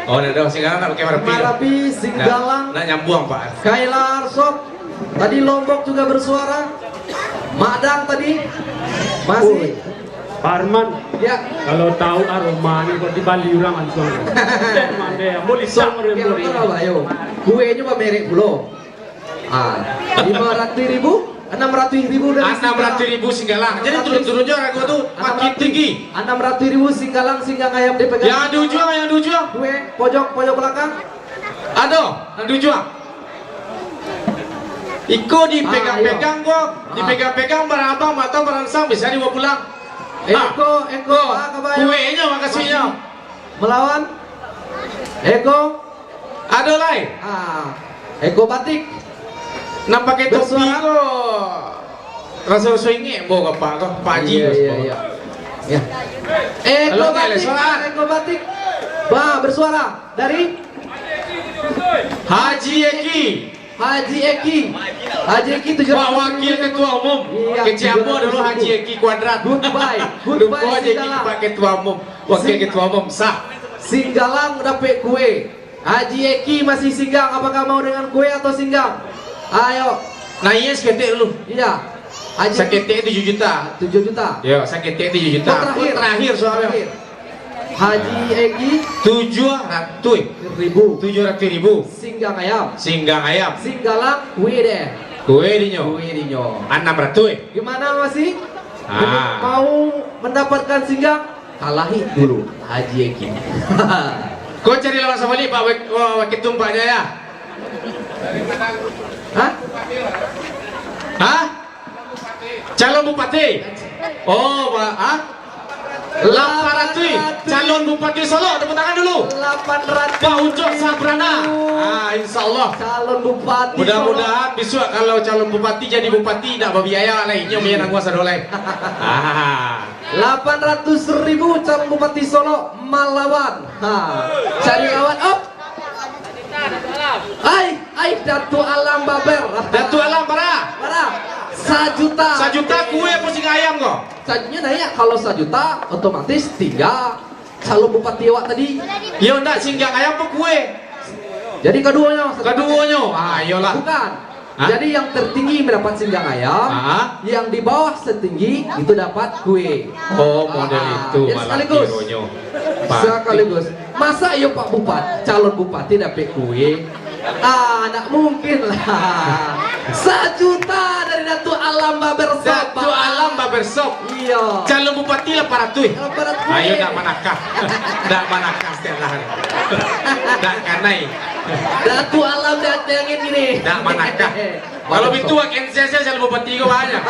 Oh, ndak ado, Singgalang ndak pakai Marapi. Marapi, Singgalang. Ndak, ndak nyambuang, Pak. Kaila Arsop. Tadi Lombok juga bersuara. Madang tadi. Masih. Oi. Pak Arman, ya. Kalau tahu aromanyo, berarti bali urang langsung. Mandeh, ambo lisang. Sok, urang yang bali. Berapa, ayo? Kuenyo bamerek pulo. Ah, lima ratus ribu, enam ratus ribu dari Singgalang. Enam ratus ribu Singgalang. Jadi turun-turun je harga tu, makin tinggi. Enam ratus ribu Singgalang, singgang ayam dipegang. Yang di ujuang, yang di ujuang. Kue, pojok, pojok belakang. Ado, nan di ujuang. Iko dipegang-pegang ko, ah, iyo, dipegang-pegang barang abang, mata baransang, bisa dibawa pulang. Eko, ah, eko, ko, ah, kabayo. Kuenyo, makasihnya. Melawan. Eko. Ado lai. Ah, Eko Batik. Nan pakai topi ko. Bersuara. Raso-raso ingek bo ka Pak ko, Pak Haji. Iya, iya, iya. Ya. Eko Batik, Eko Batik. Ba, bersuara dari Haji Eki. Haji Eki. Haji Eki tujuh ratus ribu. Wakil ketua umum. Iya, kecil ambo dulu Haji Eki Kuadrat. Goodbye. Goodbye, Haji Eki, Pak Ketua Umum. Wakil Ketua Umum, sah. Singgalang dapek kue. Haji Eki masih singgang, apakah mau dengan kue atau singgang? Ayo. Naiak saketek dulu. Iya. Haji Eki. Saketek tujuh juta. Tujuh juta. Yo, saketek tujuh juta. Oh, terakhir. Terakhir soalnya. Terakhir. Haji Egi. Tujuh ratus. Ribu. Tujuh ratus ribu. Singgang ayam. Singgang ayam. Singgalang kue deh. Kue dinyo. Kue dinyo. Anam ratus. Gimana masih? Ah. Mau mendapatkan singgang? Kalahi dulu Haji Egi. Kau cari lawan sabalik, Pak Wak-, Wak-, Wakil Tumpaknya ya. Hah? Hah? Calon bupati. Oh, ba-, ah? Lapan ratus. Calon bupati Solok, tepuk tangan dulu. Lapan ratus. Pak Ucok Sabrana. Ah, insya Allah. Calon bupati Solok. Mudah-mudahan besok kalau calon bupati jadi bupati, ndak babiaya lai. Inyo biaya nangguang sado lai. Ah. Lapan ratus ribu calon bupati Solok malawan. Ha. Cari lawan, op. Ai, ai, Datuak Alam Baber. Datuak Alam bara? Bara? Sajuta. Sajuta kue apo singgang ayam ko? Sa-, nyo naiak, kalau sajuta, otomatis tiga calon bupati awak tadi. Yo, ndak, singgang ayam apo kue? Jadi kaduonyo. Kaduonyo. Ah, iyolah. Bukan. Hah? Jadi yang tertinggi mendapat singgang ayam, ah, yang di bawah setinggi itu dapat kue. Oh, model itu malah kironyo. Ah, jadi sekaligus. Sekaligus. Masa iyo Pak Bupat-, calon bupati dapek kue? Ah, ndak mungkin lah. Sajuta dari Datuak Alam Babersop, Pak. Datuak Alam Babersop. Iyo. Calon bupati lapan ratus. Lapan ratus. Ayo, ndak manakah. Ndak manakah setiap hari. Ndak kanai. Datuak Alam di ateh angin gini. Ndak manakah. Kalau bitu, waken sia-sia, calon bupati ko banyak.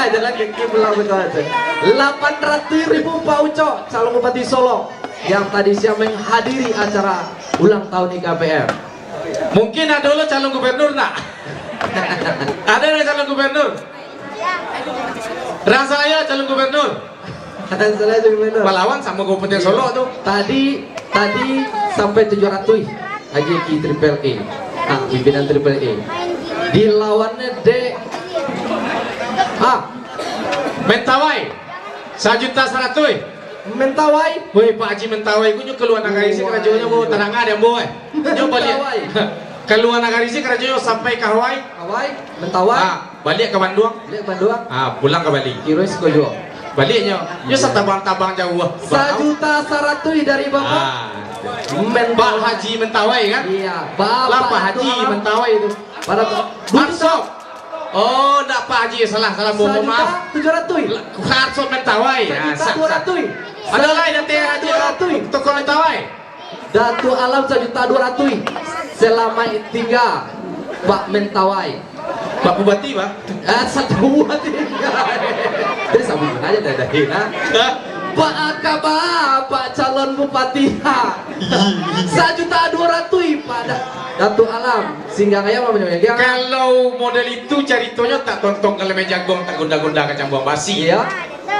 Ah, jalan kaki pulang betul aja. Lapan ratus ribu Pak Ucok, calon bupati Solok, yang tadi siang menghadiri acara ulang tahun I K P M. Mungkin ado lo calon gubernur, ndak? Ado lo calon gubernur? Rasa ayo calon gubernur? Salah tu gimana? Palawan samo Kabupaten Solok tu. Tadi, tadi sampai tujuh ratus. Haji Eki Triple A. Ah, pimpinan Triple A. Dilawannyo dek, ah, Mentawai. Sajuta saratuih. Mentawai. Woi, Pak Haji Mentawai, ku nyo kalua nagari se karajonyo, bo, tarang dek ambo, eh. Nyo baliak. Mentawai. Kalua nagari se karajonyo sampai ka Hawaii. Hawaii, Mentawai. Ah. Baliak ka Banduang. Baliak ka Banduang. Ah, pulang ka Bali. Kiro siko juo. Baliaknyo, nyo satabang-tabang jauah. Sajuta saratuih dari Bapak. Ah. Mentawai. Pak Haji Mentawai, kan? Iya, Bapak Lah, Pak Haji Mentawai tu. Pada tu. Arsop. Oh, ndak Pak Haji, salah, salah, mohon maaf. Sajuta tujuh ratuih. Arsop Mentawai. Ah, sajuta duo ratuih. Ado lai datang Haji. Sajuta duo ratuih. Toko Mentawai. Datuak Alam sajuta duo ratuih. Salamaik tingga, Pak Mentawai. Pak Bupati, Pak? Ah, satu Bupati. Jadi, sabuik aja dah, dah, nah. Hah? Pak Akaba, Pak calon Bupati. Sajuta duo ratuih, Pak Da-, Datuak Alam. Singgang ayam apa nyo? Kalau model itu caritonyo, tak tontong kalau meja gong, tak gonda-gonda kacang buang basi. Iya.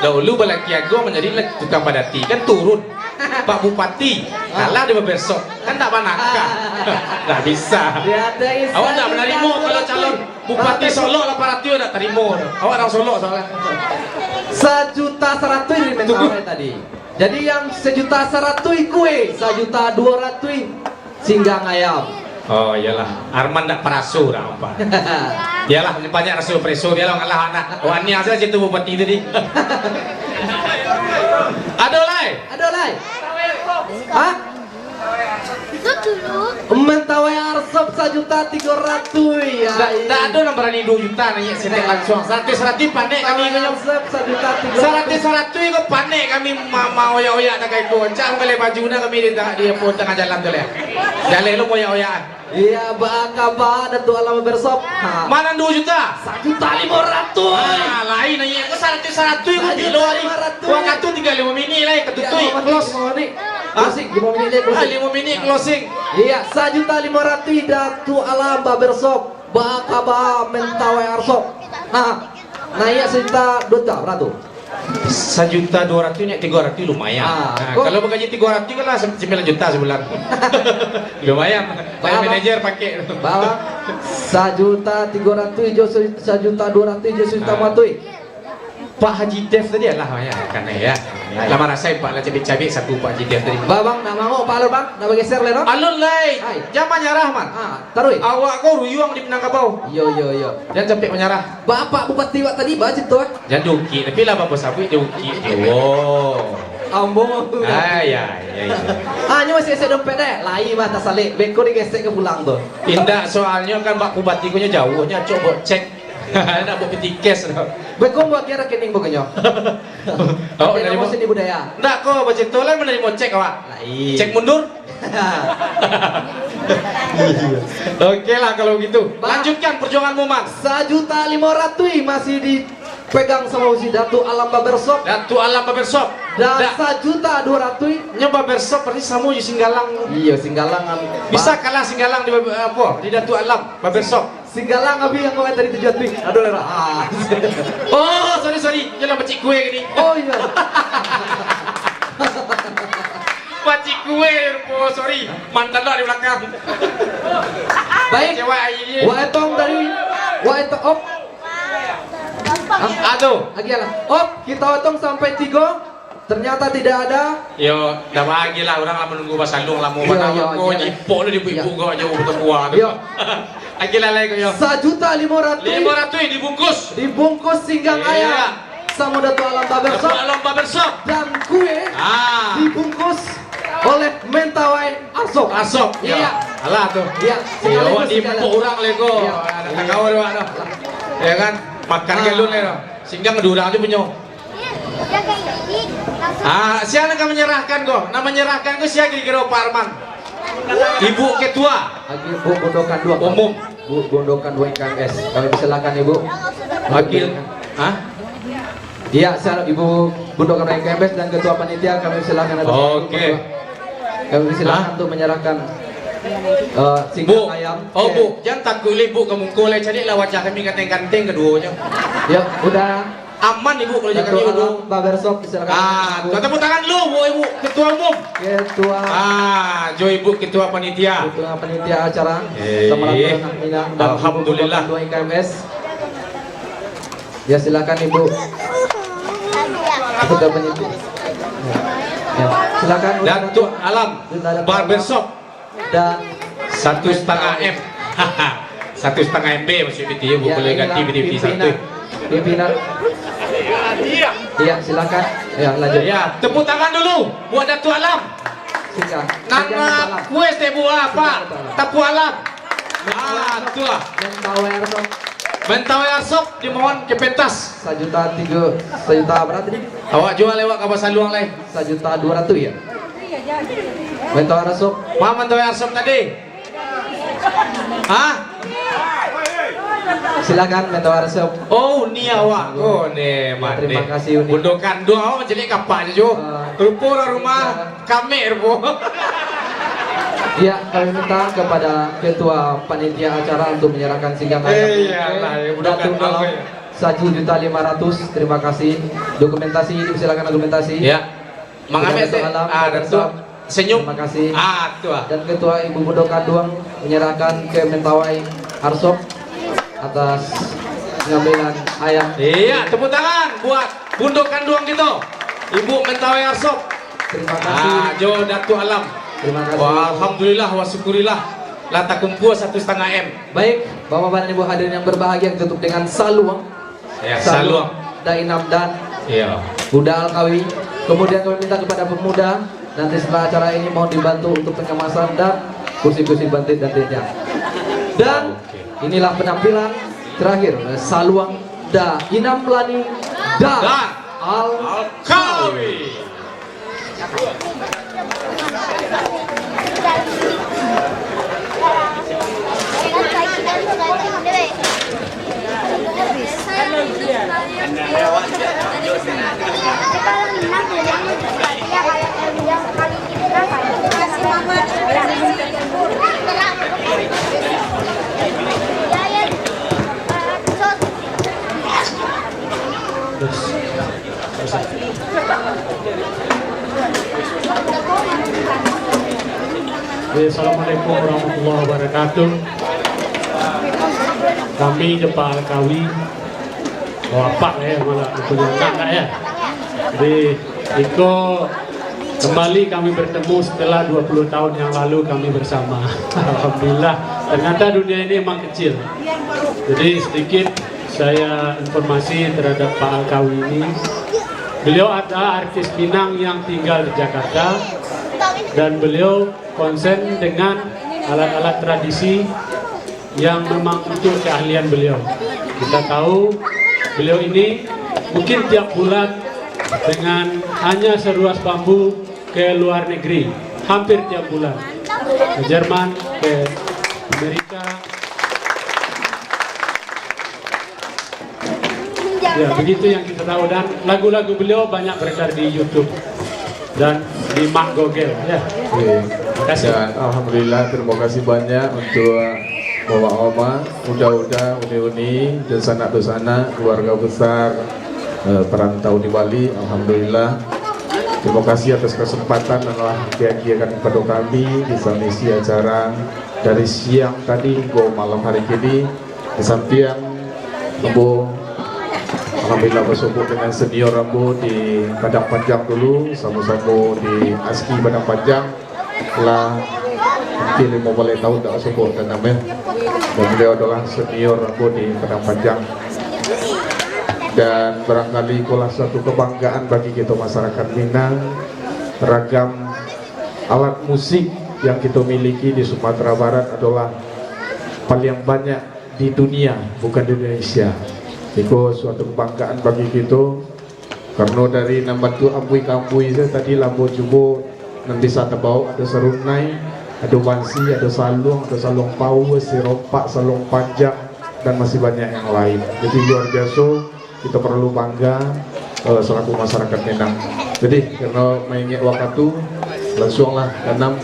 Dahulu balaki ago manjadi tukang padati, kan turun. Pak Bupati, kalah di Babersop, kan ndak manakah. Ndak bisa. Awak ndak manarimo kalau calon Bupati Solok lapan ratuih, ndak tarimo. Awak urang Solok soalnyo. Sajuta saratuih dari Mentawai tadi. Jadi yang sajuta saratuih kue, sajuta duo ratuih singgang ayam. Oh, iyolah. Arman ndak paraso dah, apa. Iyolah, banyak raso preso, bialah ngalah anak. Wani asal situ bupati tadi. Ado lai? Ado lai? Hah? Mentawai Arsop sajuta tigo ratuih, ya. Ndak, ndak ado nan barani duo juta naiak sinek langsuang. Saratuih-saratuih panek kami ko. Mentawai Arsop sajuta tigo ratuih. Saratuih-saratuih ko panek kami ma-, ma-, oyak-oyak dah kaiko. Cak manggaleh baju dah kami di ta-, di apo, tangah jalan tu leh. Jaleh lo oyak-oyak. Iya, baa kaba Datuak Alam Babersop? Ha. Ma nan duo juta? Sajuta limo ratuih. Ah, lain naiak ko saratuih-saratuih ko bilo ari. Sajuta limo ratuih. Wakatu tingga limo minik lai, katutuik. Iya, limo minik, close. Limo minik lai, closing. Ah, limo minik closing. Iya, sajuta limo ratuih Datuak Alam Babersop. Baa kaba Mentawai Arsop? Ha. Naiak sajuta duo juta, bara tu? Sajuta duo ratuih naik tigo ratuih lumayan. Ah, nah, kok kalau bagaji tigo ratuih kan lah sampilan juta sabulan. Lumayan. Kayak manajer pakai. Bang, sajuta tigo ratuih jo sa-, sajuta duo ratuih jo sajuta limo ratuih. Pak Haji Dev tadi alah, ya, kan, ya. Lah marasai Pak lah cabik-cabik saku Pak Haji Dev tadi. Bang, bang, nak mangok Pak Alun, bang, nak bageser lai, no? Alun lai. Hai. Jan manyarah, Man. Ah, taruih. Awak ko ruyuang di Minangkabau. Iyo, iyo, iyo. Jan capek manyarah. Bapak Bupati wak tadi, ba cito, eh? Jan duki, tapi lah bapo sabuik duki. Yo. Ambo. Ah, ya, ya, ya. Ah, nyo masih isi dompet deh. Lai mah tasalik. Beko digesek ka pulang tu. Indak, soalnyo kan Pak Bupati ko nyo jauh, nyo acok buat cek. Nak buat piti cash tu. Beko buat kira rekening pokoknyo. Oh, menerima seni budaya. Ndak ko, bacito lah menerima cek awak. Lai. Cek mundur. Oke lah kalau begitu. Bang. Lanjutkan perjuanganmu, Man. Sajuta limo ratuih masih dipegang sama si Datu Alam Barbershop. Datu Alam Barbershop. Dan sajuta duo ratuih. Nyo Barbershop berarti samo jo Singgalang. Iyo, Singgalang kan. Bisa kalah Singgalang di, apo, di Datu Alam Barbershop. Singgalang abih yang kau tadi tujuan tu. Aduh, lah. Ah. Oh, sorry, sorry. Jangan pacik kue gini. Oh, iya. Pacik kue, oh, sorry. Mantan lah di belakang. Baik. Kecewa ini. Wak Etong tadi. Wak Etong, op. Hah? Aduh. Lagi lah. Op, kita hitung sampai tigo. Ternyata tidak ada. Yo, dah bagi lah, urang lah manunggu basaluang lamo. Yo, bana yo, ko yo. Nyipok tu di ibu-ibu. Yo. Ko jauh batua tu. Yo. Lagi lah, lai ko yo. Sajuta limo ratuih. Limo ratuih dibungkus. Dibungkus singgang ayam. Iya. Samo Datu Alam Barbershop. Datu Alam Barbershop. Dan kue. Ah. Dibungkus oleh Mentawai Arsop. Arsop. Iya. Alah tu. Iya. Yo, sekaligus awak diimpok urang lai ko. Iya. Nak kawan awak tu. Ya kan? Makan galun lai tu. Singgang dua urang tu punyo. Ah, sia nan ka manyarahkan ko? Nan manyarahkan ko sia kiro-kiro, Pak Arman? Ibu Ketua. Lagi Bu Bundo Kanduang. Umum. Bu Bundo Kanduang K M S. Kami persilakan Ibu. Wakil. Hah? Iya, sia Ibu Bundo Kanduang K M S dan Ketua Panitia, kami persilakan atas nama Ibu Ketua. Oke. Kami persilakan untuk menyerahkan, eh, singgang ayam. Bu. Oh, Bu, jan takuik lai, Bu, ka muko lai, caliak lah wajah kami ganteng-ganteng kaduonyo. Ya, udah. Aman, Ibu, kalau jaga Ibu. Barbershop, silakan. Ah, tepuk tangan dulu buat Ibu Ketua Umum. Ketua. Ah, jo Ibu Ketua Panitia. Ketua Panitia acara. Eh, Samaran Tahunan Minang dan alhamdulillah. Ibu Ketua K M S. Ya, silakan, Ibu. Ketua Panitia. Ya. Ya, silakan. Datu Alam, Datu Alam. Barbershop. Dan satu setengah M. Satu setengah M B maksud piti, ya, bukan boleh ganti piti-piti satu. Pimpinan. Iya, silakan. Ya, lanjut. Ya, tepuk tangan dulu buat Datu Alam. Silakan. Nama kue teh buah apa? Silakan, Datu Alam. Ah, tu lah. Mentawai Arsop. Mentawai Arsop dimohon ke pentas. Sajuta tiga, sajuta berapa tadi? Awak jual lewat ka basaluang lai. Sajuta dua ratus ya? Mentawai Arsop. Ma Mentawai Arsop tadi? Hah? Silakan Mentawai Arsop. Oh, ni awak. Oh, ni. Ya, terima kasih, Uni. Bundo Kanduang awak mancaliak kapak je, Jo. Ah. Rupo lah rumah. Ya. Kamek rupo. Ya, kami minta kepada ketua panitia acara untuk menyerahkan singgang ayam. Eh, iyalah, ya, Bundo Kanduang. Datu Alam, ya. Sajuta lima ratus, terima kasih. Dokumentasi, dipersilakan dokumentasi. Ya. Mangambil Datu Alam, ah, Datu. Senyum. Terima kasih. Ah, tu ah. Dan Ketua Ibu Bundo Kanduang menyerahkan ke Mentawai Arsop atas pengambilan ayam. Iya, tepuk tangan buat Bundo Kanduang kita, Ibu Mentawai Arsop. Terima kasih. Ah, jo Datu Alam. Terima kasih. Wah, alhamdulillah, wa syukurillah. Lah takumpul satu setengah M. Baik, Bapak-bapak dan Ibu hadirin yang berbahagia, tutup dengan saluang. Ya, saluang. Saluang. Dainam dan, iya, Buda Alkawi. Kemudian kami minta kepada pemuda, nanti setelah acara ini mohon dibantu untuk pengemasan dan kursi-kursi bantit dan tinjang. Dan, oke, inilah penampilan terakhir, saluang Dainam Lani dan, dan Al-, Alkawi. Assalamualaikum warahmatullahi wabarakatuh. Kami Jepang Kawi, oh, apak ya, malah punya anak ya. Jadi, iko kembali kami bertemu setelah dua puluh tahun yang lalu kami bersama. Alhamdulillah, ternyata dunia ini emang kecil. Jadi, sedikit saya informasi terhadap Pak Alkawi ini. Beliau adalah artis Minang yang tinggal di Jakarta, dan beliau konsen dengan alat-alat tradisi yang memang itu keahlian beliau. Kita tahu beliau ini mungkin tiap bulan dengan hanya seruas bambu ke luar negeri, hampir tiap bulan. Ke Jerman, ke Amerika. Ya, begitu yang kita tahu. Dan lagu-lagu beliau banyak beredar di YouTube dan di Mak Google, ya. Oke. Terima kasih. Dan alhamdulillah, terima kasih banyak untuk mama-mama, uda-uda, uni-uni, dan sanak-sanak, keluarga besar, eh, perantau di Bali. Alhamdulillah. Terima kasih atas kesempatan yang telah diagiakan kepada kami bisa mengisi acara dari siang tadi hingga malam hari kini. Di sampiang ambo, alhamdulillah, basobok dengan senior ambo di Padang Panjang dulu, samo-samo di ASKI Padang Panjang, lah mungkin limo baleh tahun tak basobok tanam, ya. Dan beliau adalah senior ambo di Padang Panjang. Dan barangkali ikolah suatu kebanggaan bagi kita masyarakat Minang, ragam alat musik yang kita miliki di Sumatera Barat adalah paling banyak di dunia, bukan di Indonesia. Iko suatu kebanggaan bagi kita, karena dari nan bantuak ambuih-kambuih sajo tadi lah ambo cubo nan bisa tabao, ado sarunai, ado bansi, ado saluang, ado saluang paua, siropak, saluang panjang, dan masih banyak yang lain. Jadi luar biasa, kita perlu bangga, eh, selaku masyarakat Minang. Jadi, karena maingek wakatu, langsunglah tanam.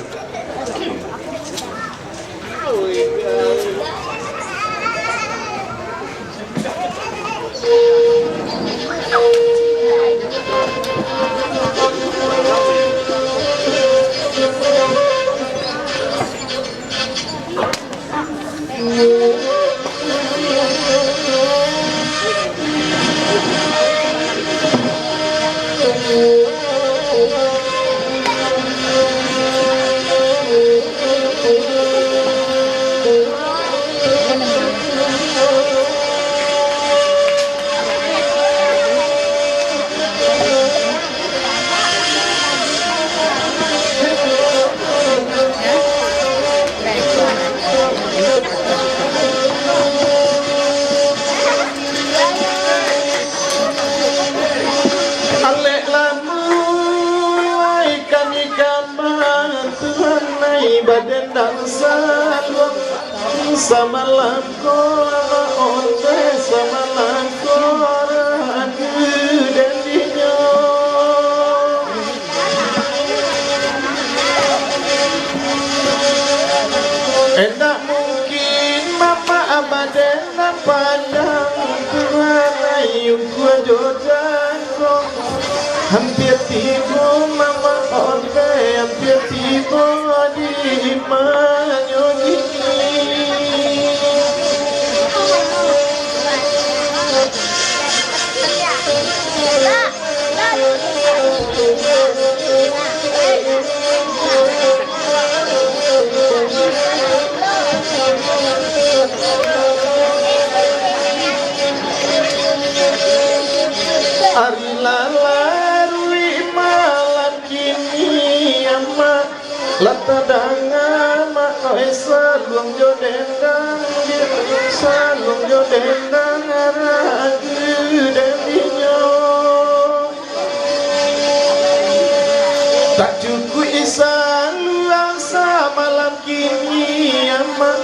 Alek lamun lai kami ka bantuan, lai badendang saluang. Samalam ko anak onde, samalam ko ragu den dinyo. Indak mungkin mamak baden nan panjang, tuan ayu kuajo jangkong. Hampir tibo mamak onde, hampir tibo di imanyo gigi. Ari lah laruik malam kini, amak. Lah tadanga, mak, oi, saluang jo dendang, saluang jo dendang, ragu den dinyo. Tak cukuik saluang samalam kini, amak.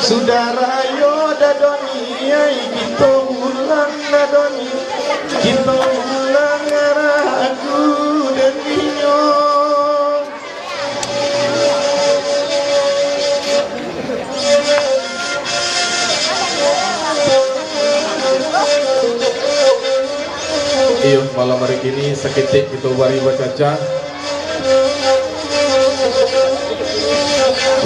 Sudah rayo dado ni, ai, kito ulang dado ni, kito ulang ragu den dinyo. Iyo, malam hari kini saketek kito bari bacacah.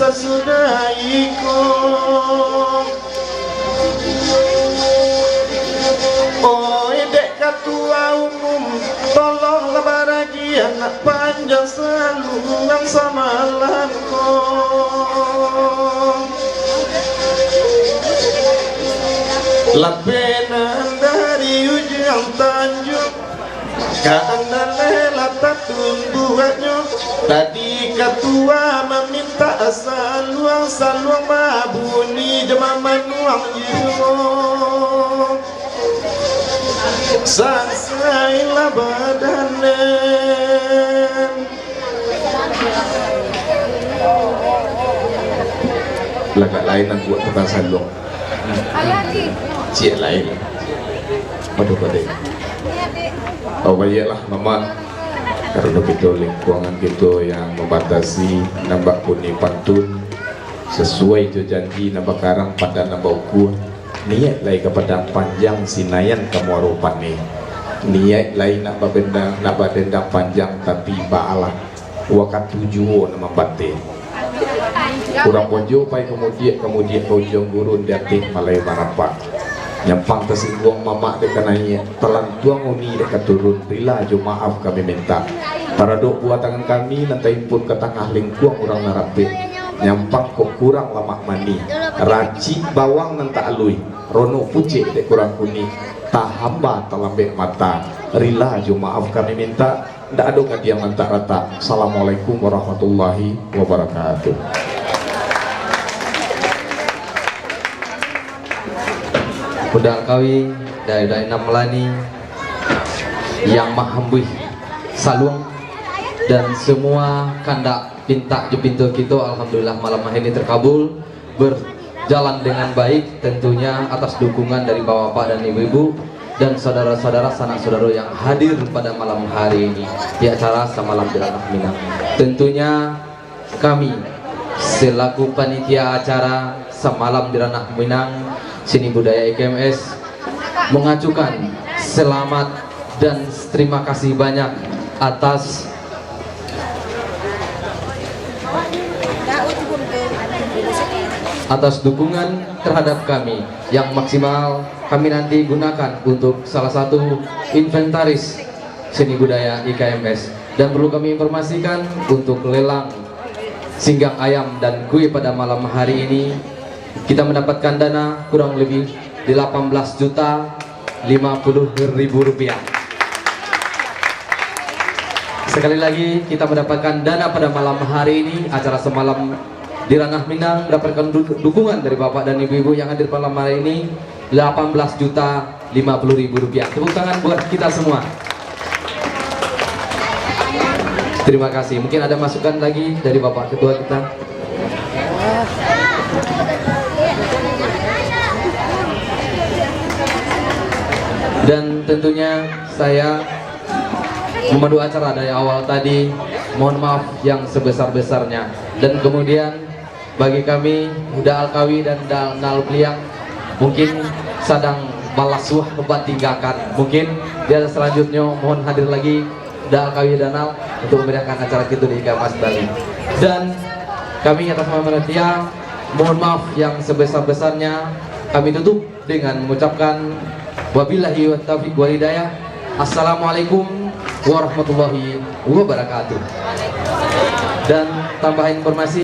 Sasudah iko, oi dek katua umum, tolonglah baragian nak panjang saluang samalam ko. Lapenan dari ujuang tanjuang, ka andaleh lah tatumbuaknyo. Tadi katua mamintak saluang, saluang babuni jo mamanuang jiwo. Sansailah badanen. Lagak lain nan buek tukang saluang. Ciek lain. Pado-pado. Oh, baiaklah, Mamak. Karano kito lingkuangan kito yang mambatasi, nan bak bunyi pantun, sasuai jo janji nan bakarang, padan nan baukua. Niaik lai ka Padang Panjang, Sinayan ka Muaro Paneh. Niaik lai nak babendang, nak badendang panjang, tapi baalah wakatu juo nan mambateh. Urang Bonjo pai ka mudiak, ka mudiak ka Ujuang Gurun, di ateh Malai Marapak. Nyampang tasingguang Mamak dek ka naiak, talantuang uni dek ka turun, rila jo maaf kami mintak. Taradok buah tangan kami nan taimpun ka tangah lingkuang urang nan rapek. Nyampang kok kurang lamak manih, racik bawang nan tak aluih, rono pucek dek kurang kunik, tahamba talambek mata, rila jo maaf kami mintak. Ndak ado gadiang nan tak ratak. Assalamualaikum warahmatullahi wabarakatuh. Uda Alkawi, Dayuda Inam Malani, yang mahambuih saluang, dan semua kandak pintak jo pinto kito, alhamdulillah, malam hari ini terkabul, berjalan dengan baik, tentunya atas dukungan dari bapak-bapak dan ibu-ibu dan saudara-saudara, sanak saudara yang hadir pada malam hari ini di acara Samalam di Ranah Minang. Tentunya kami selaku panitia acara Samalam di Ranah Minang, Seni Budaya I K M S, mengacukan selamat dan terima kasih banyak atas atas dukungan terhadap kami yang maksimal kami nanti gunakan untuk salah satu inventaris Seni Budaya I K M S. Dan perlu kami informasikan, untuk lelang singgang ayam dan kue pada malam hari ini, kita mendapatkan dana kurang lebih delapan belas juta lima puluh ribu rupiah. Sekali lagi, kita mendapatkan dana pada malam hari ini, acara Samalam di Ranah Minang mendapatkan du-, dukungan dari bapak dan ibu-ibu yang hadir malam hari ini, delapan belas juta lima puluh ribu rupiah. Tepuk tangan buat kita semua. Terima kasih. Mungkin ada masukan lagi dari Bapak Ketua kita? Dan tentunya saya memandu acara dari awal tadi, mohon maaf yang sebesar-besarnya. Dan kemudian bagi kami, Uda Alkawi dan Danal Pliang, mungkin sadang balasuah batinggakan. Mungkin di acara selanjutnya mohon hadir lagi Uda Alkawi Danal untuk memeriahkan acara kita di I K M S Bali. Dan kami atas nama panitia, mohon maaf yang sebesar-besarnya. Kami tutup dengan mengucapkan wabillahi wa taufiq wal hidayah. Assalamualaikum warahmatullahi wabarakatuh. Dan tambahan informasi,